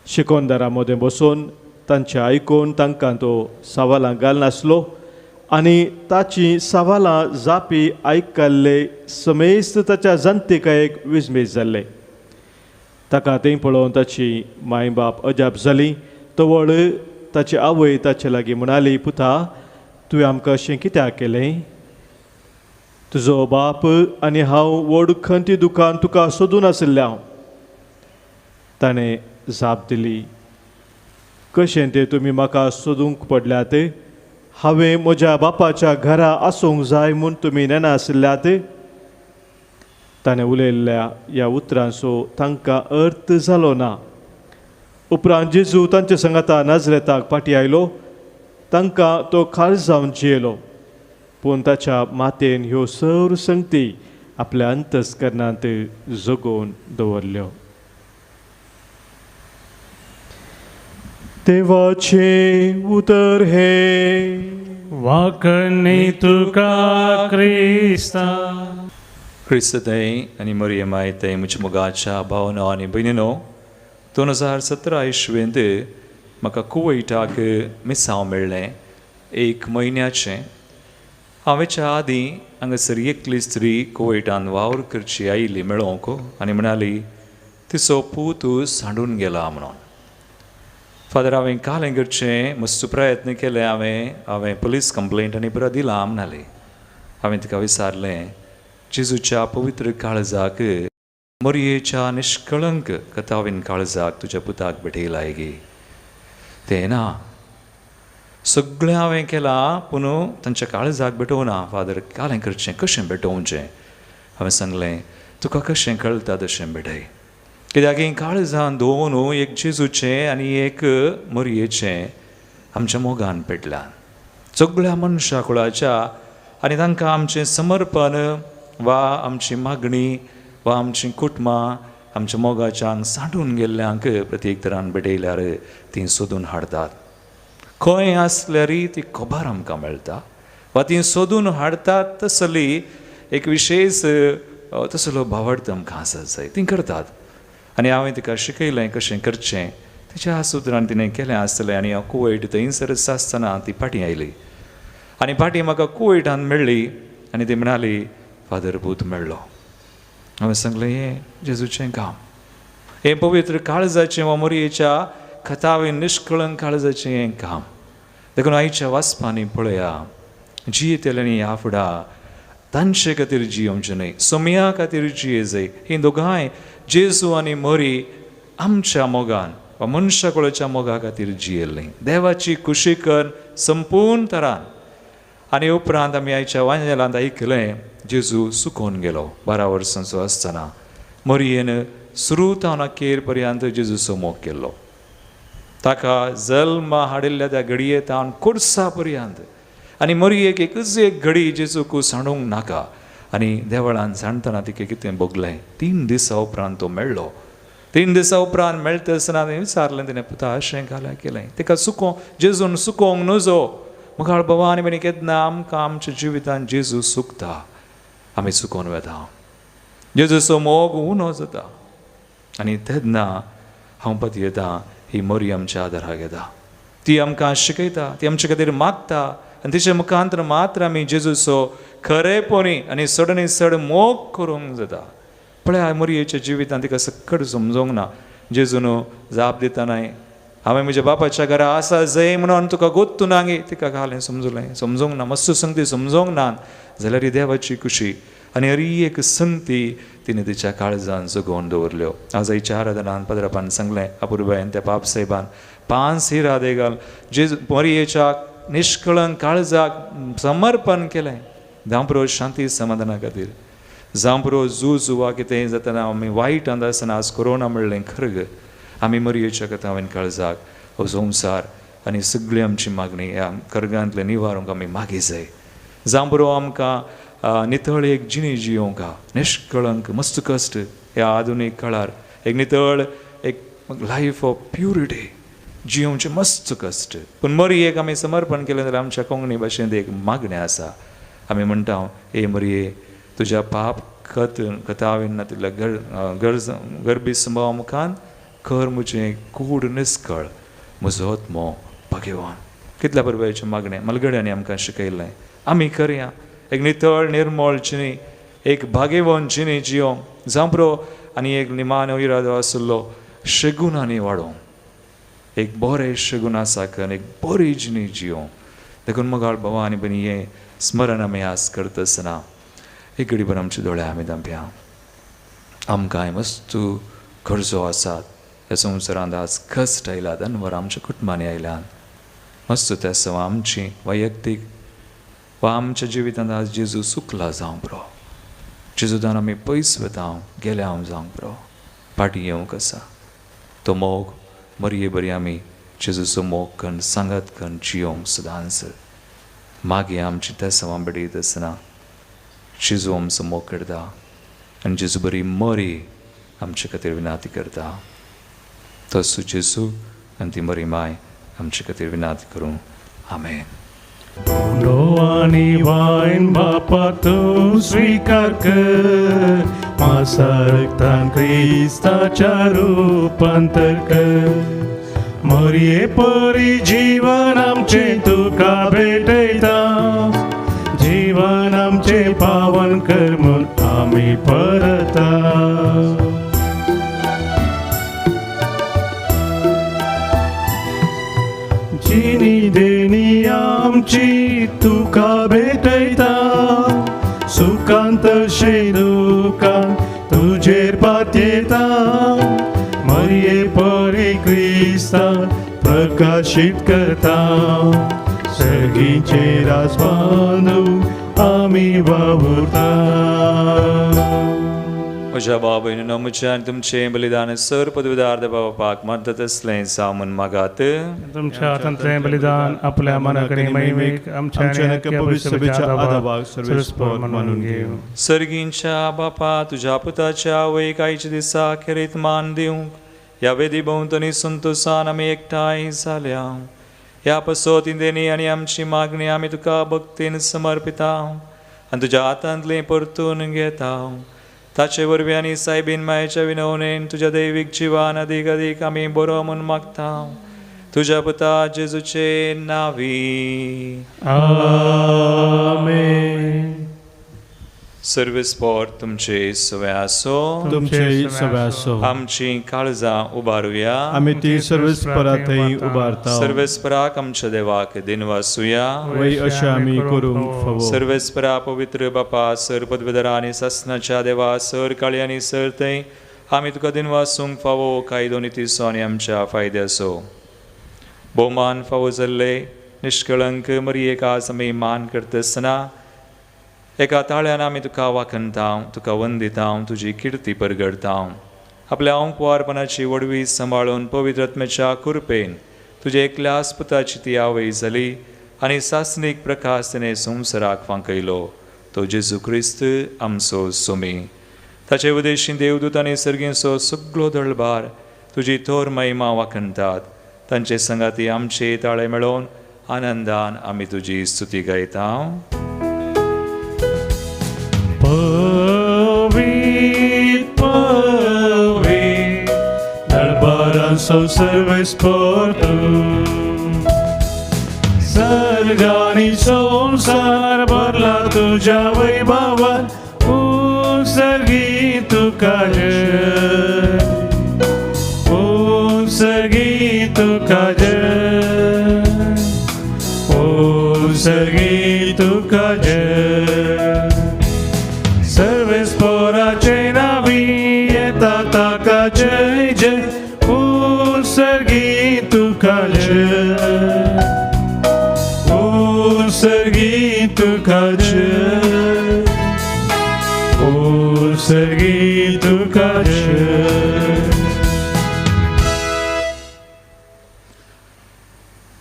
शिकोनदारां मदें बसून तांचें आयकून तांकां तो सवालां घालनासलो आनी ताची सवालां जापी आयकल्ले समेस्त ताच्या जनतेकायेक विस्मीत जाल्ले. ताका थंय पळोवन ताची माय बाप अजाप जाली. तवळ ताची आवय ताचे लागीं म्हणाली, पुता तुवें आमकां अशें कित्याक केलें? तुजो बाप आनी हांव व्हड खंती दुकान तुका सोदून आशिल्लें हांव. ताणें जाप दिली, कशें तें तुमी म्हाका सोदूंक पडल्यात? हांवें म्हज्या बापाच्या घरा आसूंक जाय म्हूण तुमी नेणा आशिल्ल्यात? ताणें उलयल्ल्या ह्या उतरांचो तांकां अर्थ जालो ना. उपरांत जेजू तांचे सांगाता नाजरेताक फाटीं आयलो. तांकां तो खास जावन जियेलो, पूण ताच्या मातेन ह्यो सर्व संगती आपल्या अंतस्करणांत जगोवन दवरल्यो. देवाचें उतर हें. वाकणी तुका क्रिस्ता. क्रिस्त थंय आनी मरियमाय थंय म्हज्या मोगाच्या भावनो आनी भयणीनो, 2017 इसवेंत म्हाका कुवैटाक मिसांव मेळ्ळें 1 म्हयन्याचें. हांवेच्या आदीं हांगासर एकली स्त्री कुवैटान वावर करची आयिल्ली मेळोवंक आनी म्हणाली तिचो पूत सांडून गेला म्हणून. फादर हांवें कालें करचें मस्त प्रयत्न केले हांवें पुलीस कंप्लेंट आनी पुरो दिलां म्हणाली. हांवें तिका विचारलें जेजूच्या पवित्र काळजाक मोरयेच्या निश्कळंक कथावीन काळजाक तुज्या पुताक भेटयलाय गी? तें ना, सगळें हांवें केलां पूण तांच्या काळजाक भेटोवना. फादर कालें करचें कशें भेटोवचें? हांवें सांगलें तुका कशें कळटा तशें भेटय, कित्याक हीं काळजां दोन एक जेजूचें आनी एक मोरयेचें आमच्या मोगान पेटल्यान सगळ्या मनशा कुळाच्या आनी तांकां आमचें समर्पण वा आमची मागणी वा आमचीं कुटुंबां आमच्या मोगाच्यान सांडून गेल्ल्यांक प्रत्येक तरान भेटयल्यार तीं सोदून हाडटात. खंय आसल्यारय ती खबर आमकां मेळटा वा ती सोदून हाडटात तसली एक विशेश तसलो भावार्थ आमकां आसा जाय ती करतात. आनी हांवें तिका शिकयलें कशें करचें, तिच्या सुत्रान तिणें केलें आसतलें. आनी हांव कुवैट थंयसरच आसतना ती फाटीं आयली आनी फाटीं म्हाका कुवैटान मेळ्ळी आनी ती म्हणाली फादर पूत मेळ्ळो. हांवें सांगलें हें जेजूचें काम, हें पवित्र काळजाचें वा मोरयेच्या कथावें निश्कळंक काळजाचें हें काम. देखून आयच्या वाचपांनी पळया जियेतल्यांनी ह्या फुडा तांचे खातीर जियोवचें न्हय, सोमया खातीर जिये जाय. हीं दोगांय जेजू आनी मोरी आमच्या मोगान वा मनशा कुळाच्या मोगा खातीर जियेल्लीं देवाची खुशी कर संपूर्ण तरान. आनी उपरांत आमी आयच्या वांजेलांत आयकलें जेजू सुकोवन गेलो 12 वर्सांचो आसतना. मोरयेन सुरू तावन अखेर पर्यंत जेजूचो मोग केल्लो. ताका जल्मा हाडिल्ल्या त्या घडये तावन कोर्सा पर्यंत. आनी मोरयेक एकच एक घडी जेजूक सांडूंक नाका. आनी देवळान सांडटना तिका कितें भोगलें, 3 दिसां उपरांत तो मेळ्ळो. 3 दिसां उपरांत मेळटा आसतना हांवें विचारलें तिणें पुता अशें घालें केलें तिका सुको जेजून सुकोवंक नजो. मुखार बाबा आनी भयणी केन्ना आमकां आमच्या जिवितान जेजू सुकता आमी सुकोवन वेता, जेजूचो मोग उणो जाता. आनी तेन्ना हांव पतयेता ही मोरी आमच्या आदाराक येता, ती आमकां शिकयता, ती आमचे खातीर मागता आनी तिचे मुखांतर मात्र आमी जेजूचो खरेपणी आनी चड आनी चड मोग करूंक जाता. पळय मोरयेच्या जिवितान तिका सक्कड समजोंक ना. जेजून जाप दितना हांवें म्हज्या बापाच्या घरा आसा जय म्हणून तुका गोत्तू ना गे, तिका घालें समजलें समजोंक ना, मस्त संगती समजोंक ना जाल्यार देवाची खुशी आनी हरी एक संगती तिणें तिच्या काळजान जगोवन दवरल्यो. आज आयच्या आराधनान पद्रापान सांगलें अपुरबायन त्या पाप साहेबान 5 इरादे घाल जेजू मोरयेच्या निश्कळंक काळजाक समर्पण केलें. जावं शांती समाधाना खातीर, जावं झूज वा कितें जातना आमी वायट आसतना आज कोरोना म्हणलें खरग आमी मोरयेच्या कथावेन काळजाक हो संवसार आनी सगळी आमची मागणी ह्या कर्गांतले निवारूंक आमी मागी जाय. जावं बरो आमकां नितळ एक जिणी जियोवंक निश्कळंक मस्त कश्ट ह्या आधुनीक काळार एक नितळ एक लायफ ऑफ प्युरिटी जियोवचें मस्त कश्ट. पूण मोरयेक आमी समर्पण केलें जाल्यार आमच्या कोंकणी भाशेंत एक मागणें आसा. आमी म्हणटा ए मोरये तुज्या पाप खत कथावीन नातिल्ल्या गरज गरबी संभावा मुखान कर म्हजें कूड निस्कळ म्हजो आत्मो भाग्यवान. कितल्या बरोबरचें मागणें मलगड्यांनी आमकां शिकयल्लें आमी करया एक नितळ निर्मळ जिणी एक भाग्यवान जिणी जियोंक जावं आनी एक निमानो इरादो आशिल्लो शगुनांनी वाडोवंक एक बरें शगुन आसा करून एक बरी जिणी जियोंक. देखून मोगाळ भावा आनी भयणी हें स्मरण आमी आज करता आसतना एक घडीभर आमचे दोळे आमी धांपया. आमकां वस्तू गरजो आसात ह्या संवसारांत आज कश्ट आयल्यात अनवर आमच्या कुटुंबांनी आयल्यात मस्त त्या सवा आमची वैयक्तीक वा आमच्या जिवितांत आज जेजू सुकला जावंक बरो, जेजूदान आमी पयस वता गेल्या हांव जावंक बरो फाटीं येवंक आसा तो मोग मरये बरी आमी जेजूचो मोग कन्न सांगात कन्न जियोवंक सदांच मागीर आमची त्या सवा भेटयत आसतना जेजू आमचो मोग करता आनी जेजू बरी मरी आमचे खातीर विनाती करता. तसो जेजू आनी ती मरी माय आमचे खातीर विनाती करूं. आमेन. आनी वायन बापा तूं स्विकार कर, म्हासारक्तान क्रिस्ताच्या रुपांतर कर. मोरये परी जीवन आमचें तुका भेटयता, जीवन आमचें पावन कर म्हूण आमी परता. आमची तुका भेटयता सुखांत तशें दुखांत तुजेर पातयेता मरये परी क्रिस्ता प्रकाशीत करता सर्गीचे राज बांदू आमी वावुरता. म्हज्या भाव भयणीनो म्हजें आनी तुमचें बलिदान सर पदवीदार बापाक मदत आसलें जावं म्हूण मागात. तुमच्या हातांतलें बलिदान आपल्या मनाकडे महिमेक आमच्या पवित्र आदाबाक सर्वेस्पर मानून घेवं. सर्गींच्या बापा तुज्या पुताच्या आवयक आयच्या दिसा खेरीत मान दिवंक ह्या वेदी भोंवतणी संतोसान आमी एकठांय जाल्या. ह्या पासत इंदेनी आनी आमची मागणी आमी तुका भक्तीन समर्पिता आनी तुज्या हातांतलें परतून घेता. ताचे वरवीं आनी सायबीन मायेच्या विनवणेन तुज्या दैवीक जिवान अदीक अदीक आमी बरो म्हूण मागता. तुज्या पुता जेजूचे नांवी आमेन. सर्वेस्पर तुमचे सवे आसो. तुमचे सवे आसो. आमची काळजां उबारुया. आमी ती सर्वेस्परा थंय उबारता. सर्वेस्पराक आमच्या देवाक दिनवासुया. वय अशें आमी करूंक फावो. सर्वेस्परा पवित्र बापा सर पदवेदरा आनी सासनाच्या देवा सर काळी आनी सर थंय आमी तुका दिनवासूंक फावो कायदो नितीचो आनी आमच्या फायद्याचो भोवमान फावो जाल्ले निश्कळंक मरयेक आज आमी मान करतासतना एका ताळ्यान आमी तुका वाखणता, तुका वंदिता, तुजी किर्ती परगडता. आपल्या अंकुवारपणाची वडवी सांबाळून पवित्र आत्म्याच्या कृपेन तुज्या एकल्याच पुताची ती आवय जाली आनी सासणीक प्रकाश तिणें संवसाराक फांकयलो तो जेजू क्रिस्त आमचो सोमी. ताचे उदेशी देवदूत आनी सर्गींचो सगळो दळभार तुजी थोर महिमा वाखणतात. तांचे संगाती आमचे ताळे मेळोवन आनंदान आमी तुजी स्तुती गायता. पवित्र पवित्र दरबारांचो सर्वेस्पर तूं सर्गानी संवसार भरला तुज्या वैभवान उत्सर्गी तुका जय उत्सर्गी तुका जय उत्सर्गी तुका जय. सर्वेस्पराचे नावी येता ताका जय जय उत्सर्गी तुका जय उत्सर्गी तुका जय उत्सर्गी तुका जय.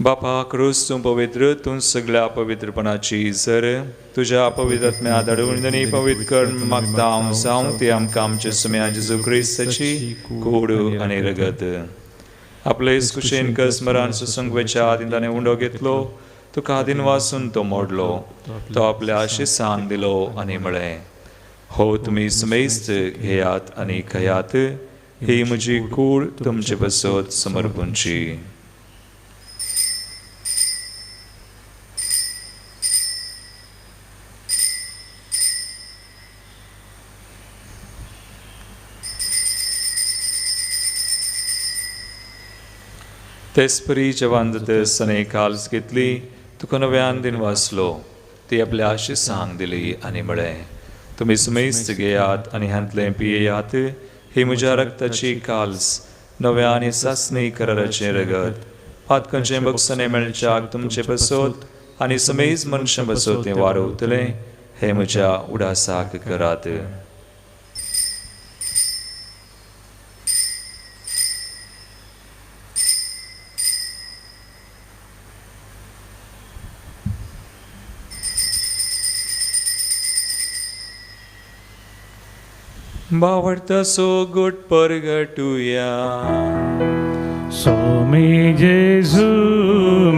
बापा क्रूस तूं पवित्र तूं सगळ्या पवित्रपणाची जर तुज्या पवित्र आत्म्या धाडून आनी पवित्र कर मागता हांव जावं ती आमकां आमचे सुम्या जेजू क्रिस्ताची कूड आनी रगत. आपले कुशेन कसमरान सुसंगवेच्या आदीं ताणें उंडो घेतलो तुका दिनवासून तो मोडलो तो आपल्या शिसान दिलो आनी म्हळें हो तुमी सुमेस्त घेयात आनी खयात ही म्हजी कूड तुमचे पासत समर्पूंची. तेचपरी जेवान जातस आनी काल्स घेतली तुका नव्यान दिन वाचलो ती आपल्या शिसांक दिली आनी म्हळें तुमी सुमेस्त घेयात आनी ह्यांतलें पियेयात ही म्हज्या रक्ताची काल्स नव्या आनी सासणी कराराचें रगत पातकांचें बक्षणें मेळच्याक तुमचें पासत आनी समेज मनशां पासत तें वारवतलें हें म्हज्या उडासाक करात. बावडता सो गोट परगटुया. सोमी जेजू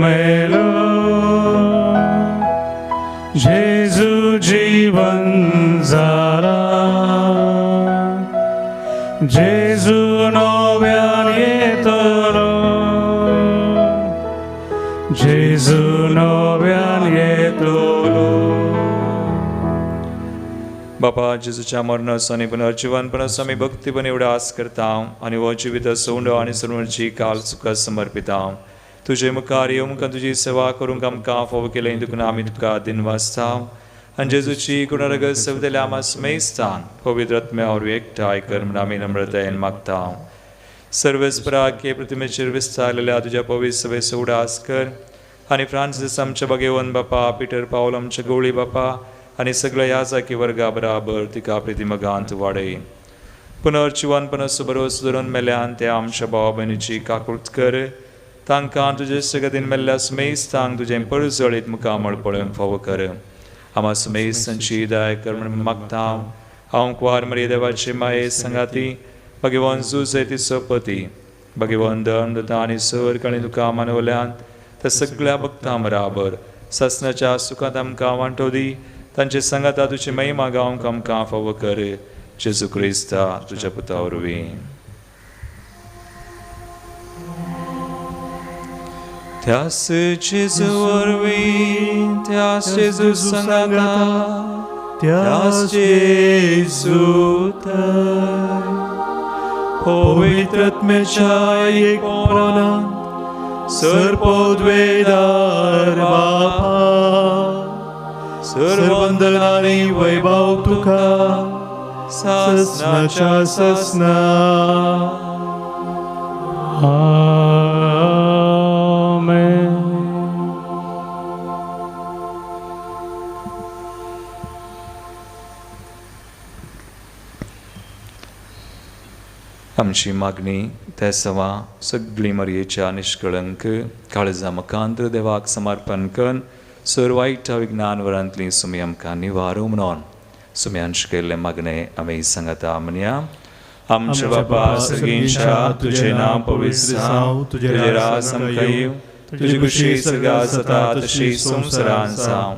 मेलो जेजू जीवन जाला जेजू नव्यान येतलो जेजू नव्यान येतलो. बापा जेजूच्या मरणाचो आनी पुनर्जिवनपणाचो आमी भक्तीपण एवढा आस करता आनी हो जिवीत सोंडो आनी सर्वांची काल सुखा समर्पिता. तुजे मुखार येवंक तुजी सेवा करूंक आमकां फावो केलें देखून आमी तुका दिनवासता आनी जेजूची गुणरगत सवतल्या आमा स्मेस्तान पवित्र आत्म्या वरवीं एकठांय कर म्हूण आमी नम्रतायेन मागता. सर्वेस्पराके प्रतिमेचेर विस्तारलेल्या तुज्या पवित्र सभेचो उडास कर आनी फ्रांसीस आमच्या भगेवन बापा, पिटर पावल आमच्या गवळी बापा आनी सगळ्या ह्या जाकी वर्गा बराबर तिका प्रतिमगांत वाडय. पुनर्जिवनपणाचो भरोसो धरून मेल्यान त्या आमच्या भावा भयणीची काकूट कर. तांकां तुजे सगतीन मेल्ल्या सुमेस्तांक तुजें परजळीत मुखामळ पळोवंक फावो कर. आमा सुमेस्तांची दया कर म्हूण मागता. हांव कुवार मरिया देवाचे माये सांगाती भगवान जुजे तिचो पती भगवान धर्मदूतां आनी सर काणी तुका मानवल्यान त्या सगळ्या भक्तां बराबर सासणाच्या सुखांत आमकां वांटो दी. तांचे सांगाता तुजी महिमा गावंक आमकां फावो कर. जेजू क्रिस्ता तुज्या पुता वरवीं. त्यास जेजू वरवीं, त्यास जेजू सांगाता, त्यास जेजू तर पवित्र आत्म्याच्या एकपणांत सर्वोद्वेदार बापा सर्वंदन आनी वैभव तुका ससनाच्या ससना. आमेन. आमची मागणी त्या सवा सगळी मरयेच्या निष्कळंक काळजा मुखांत्र देवाक समर्पण करून सर वायट विज्ञान वरांतली सुमी आमकां निवारू म्हणून सुम्यान शिकयल्ले मागणे आमी सांगता म्हणया. आमच्या बापा सर्गींच्या तुजें नांव पवित्र जावं, तुजें राज आमकां येवं, तुजी खुशी सर्गांत जाता तशी संवसारांत जावं.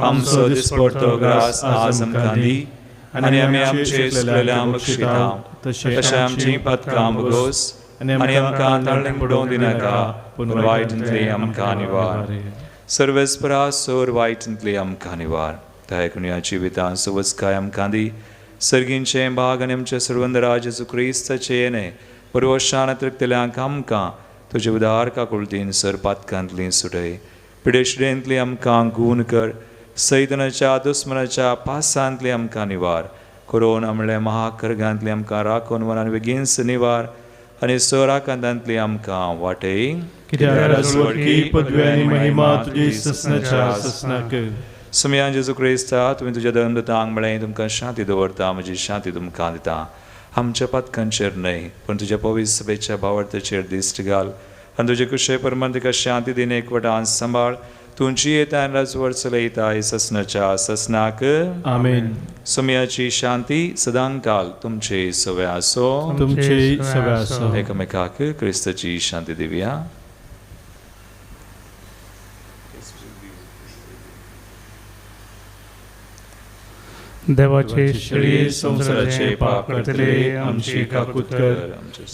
आमचो दिसपडतो ग्रास आज आमकां दी आनी आमी आमचे चुकलेल्यांक बक्षिता तशें आमचीं पातकां भोगोस आनी आमकां ताळणेक बुडोवंक दिनाका, पूण वायटांतली आमकां निवार. सर्वेस्परा सोर वायटांतली आमकां निवार. त्या एकूण जिवितांत सुवस्काय आमकां दी. सर्गींचें भाग आनी आमचे सर्वंदरा जेजू क्रिस्ताचें येणें परवशान अतृप्तल्यांक आमकां तुजे उदार काकुळतीन सर पातकांतली सुटय. पिडेशिडेंतली आमकां गूण कर. सैतनाच्या दुस्मनाच्या पासांतली आमकां निवार. कोरोना म्हणल्यार महाकर्गांतली आमकां राखून वनान बेगीनच निवार आनी सोराकांतांतली आमकां वाटय. सुमयान जेजू क्रिस्ता तुवें तुज्या धर्मदूतांक म्हळें तुमकां शांती दवरता, म्हजी शांती तुमकां दिता. आमच्या पातकांचेर न्हय पूण तुज्या पवित्र सभेच्या भावार्थाचेर दिश्ट घाल आनी तुजे कुशे प्रमाण तिका शांती दिन एकवटान सांबाळ. तुमची येता आनी राजवट चलयता ससनाच्या ससनाक. आमेन. सुमयाची शांती सदांकाल तुमचे सवे आसो. तुमचे सवे आसो. एकामेकाक क्रिस्ताची शांती दिवया. देवाचे शेळये संवसाराचे पाप करतले आमची काकूत कर.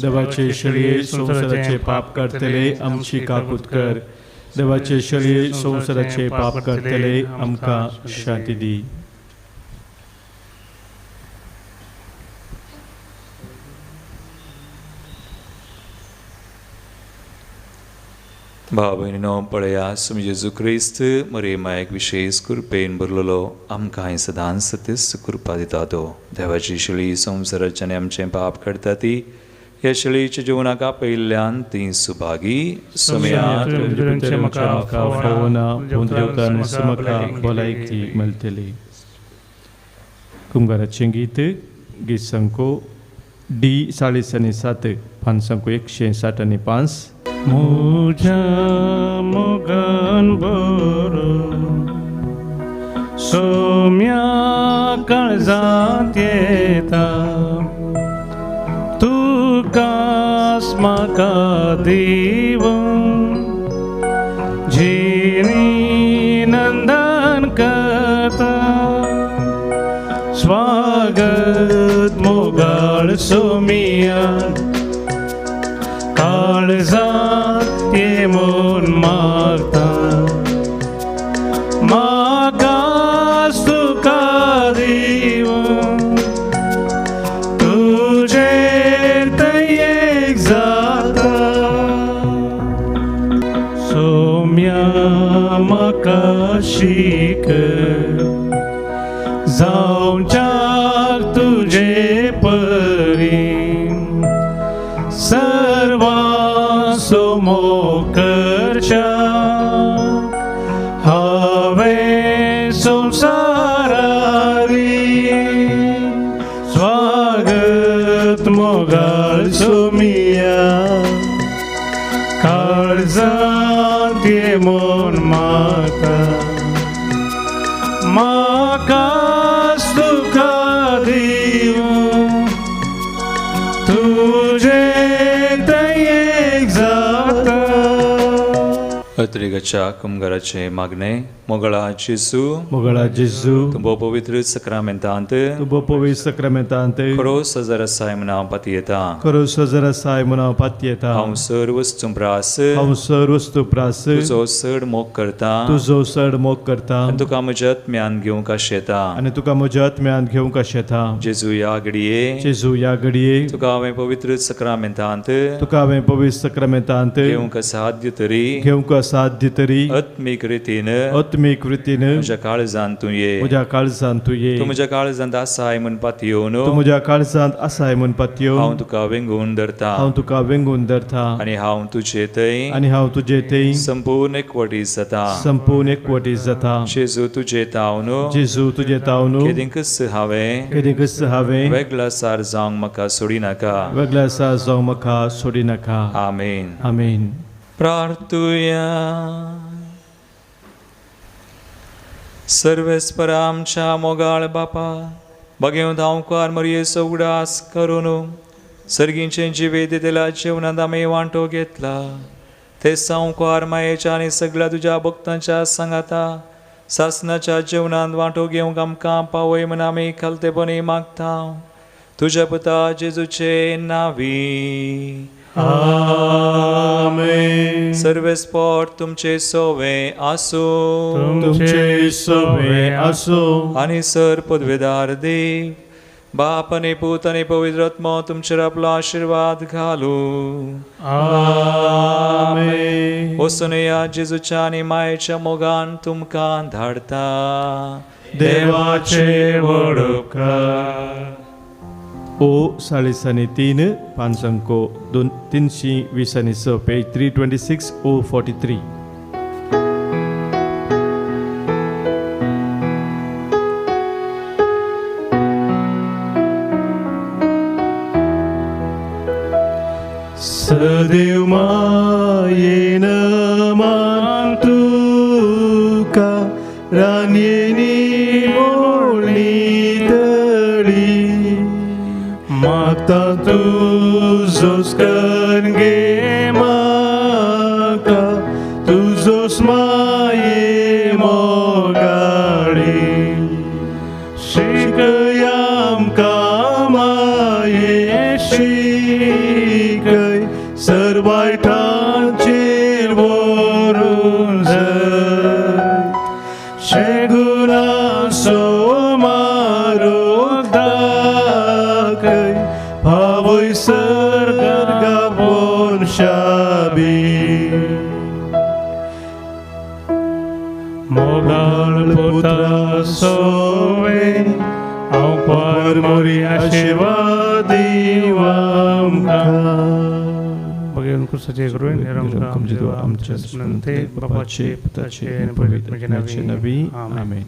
देवाचे शेळये संवसाराचे पाप करतले आमची काकूत कर. देवाचे शेळये संवसाराचे पाप करतले आमकां शांती दी. भाव भयणीनो पळया सुमी जेजू क्रिस्त मरे मायक विशेष कृपेन भरलेलो आमकां सदांच सतीस कृपा दिता. तो देवाची शेळी संवसाराचे आनी आमचें पाप काडटा ती ह्या शेळीच्या जेवणाक आपयिल्ल्यान ती सुभागी. भलायकी मेळटली. कुंगाराचें गीत गीत संको डी 40 आनी 7 पांच संको 160 आनी 5. मुझ्या मोगान बरो सोम्या काळजांत येता, तुकास म्हाका दिवं जिणी नंदन करता. स्वागत मोगाळ सोमिया काळजांत ये म्हूण मागता, म्हाका तुका दिवं तुजेर थंय एक जाता. शीक जावच्याक तुजे परी सर्वांचो मोग करच्या हांवें संवसारारी स्वागत मोगाळ सोमिया काळजांत ये म्हूण म्हाका म्हाका तुका दिवं तुजे दयेक जाता. अत्रिगाच्या कुमगाराचें मागणें. मोगळा जेजू, मोगळा जेजू, तूं भोव पवित्र सक्रामेंतांत तूं भोव पवित्र सक्रामेंतांत खरो सजर आसाय म्हूण हांव पातयेतां. खरो सजर आसाय म्हूण हांव पातयेतां. हांव सर वस्तू प्रास हांव सर वस्तू प्रास तुजो चड मोग करता तुजो चड मोग करता आनी तुका म्हज्या आत्म्यान घेवंक आशेता. आनी तुका म्हज्या आत्म्यान घेवंक आशेता. जेजू ह्या घडये जेजू ह्या घडये तुका हांवें पवित्र सक्रामेंतांत तुका हांवें पवित्र सक्रामेंतांत घेवंक असाध्य तरी घेवंक असाध्य तरी आत्मीक रितीन आत्मीक वृत्तीन म्हज्या काळजांत तूं ये. म्हज्या काळजांत तूं ये. तूं म्हज्या काळजांत आसाय म्हूण पातयेवन तूं म्हज्या काळजांत आसाय म्हूण पातयेवन हांव तुका वेंगून धरता हांव तुका वेंगून धरता आनी हांव तुजे थंय आनी हांव तुजे थंय संपूर्ण एकवटी जाता. संपूर्ण एकवटी जाता. जेजू तुजे तावन जेजू तुजे तावन केदींकच हांवें केदींकच हांवें वेगळा सार जावंक म्हाका सोडिनाका. वेगळा सार जावंक म्हाका सोडिनाका. आमेन. आमेन. प्रार्थुया. सर्वेस्पर आमच्या मोगाळ बापा, बगेवन धांवकार मरयेचो उगडास करून सर्गींचें जिवेद दितेल्या जेवणांत आमी वांटो घेतला ते सावकार मायेच्या आनी सगळ्या तुज्या भक्तांच्या सांगाता सासनाच्या जेवणांत वांटो घेवंक आमकां पावय म्हूण आमी खालतेपणी मागता. तुज्या पुता जेजूचे नांवी आमेन. सर्वेस्पर तुमचे सोवे आसूं. तुमचे सोवे आसूं. आनी सर पदवेदार देव बाप आनी पूत आनी पवित्र आत्मो तुमचेर आपलो आशिर्वाद घालूं. आमेन. वचून या जेजूच्या आनी मायेच्या मोगान तुमकां धाडता. देवाचे व्हड उपकार. ओ 3.5 5 2 326 पेज 326 ओ 43. सदैव मायेन मान तुका रानयेनी मोडली तळी मागता तुजोच कर गे म्हाका तुजोच माये मोगाळी शिकय आमकां माये शिकय सर्वायटांचेर व्हरून जय शेगुणाचो मारोग दाखय पावय सर्गा पोनशाबी. मोगाळ पुत्रा सोवे हांव पर मोरी आशिर्वाद आमकां. बघेवन क्रुसाचे करून आमच्या स्मरणते बापाचे पुताचे आनी पवित्र आत्म्याचे नांवी. आमेन.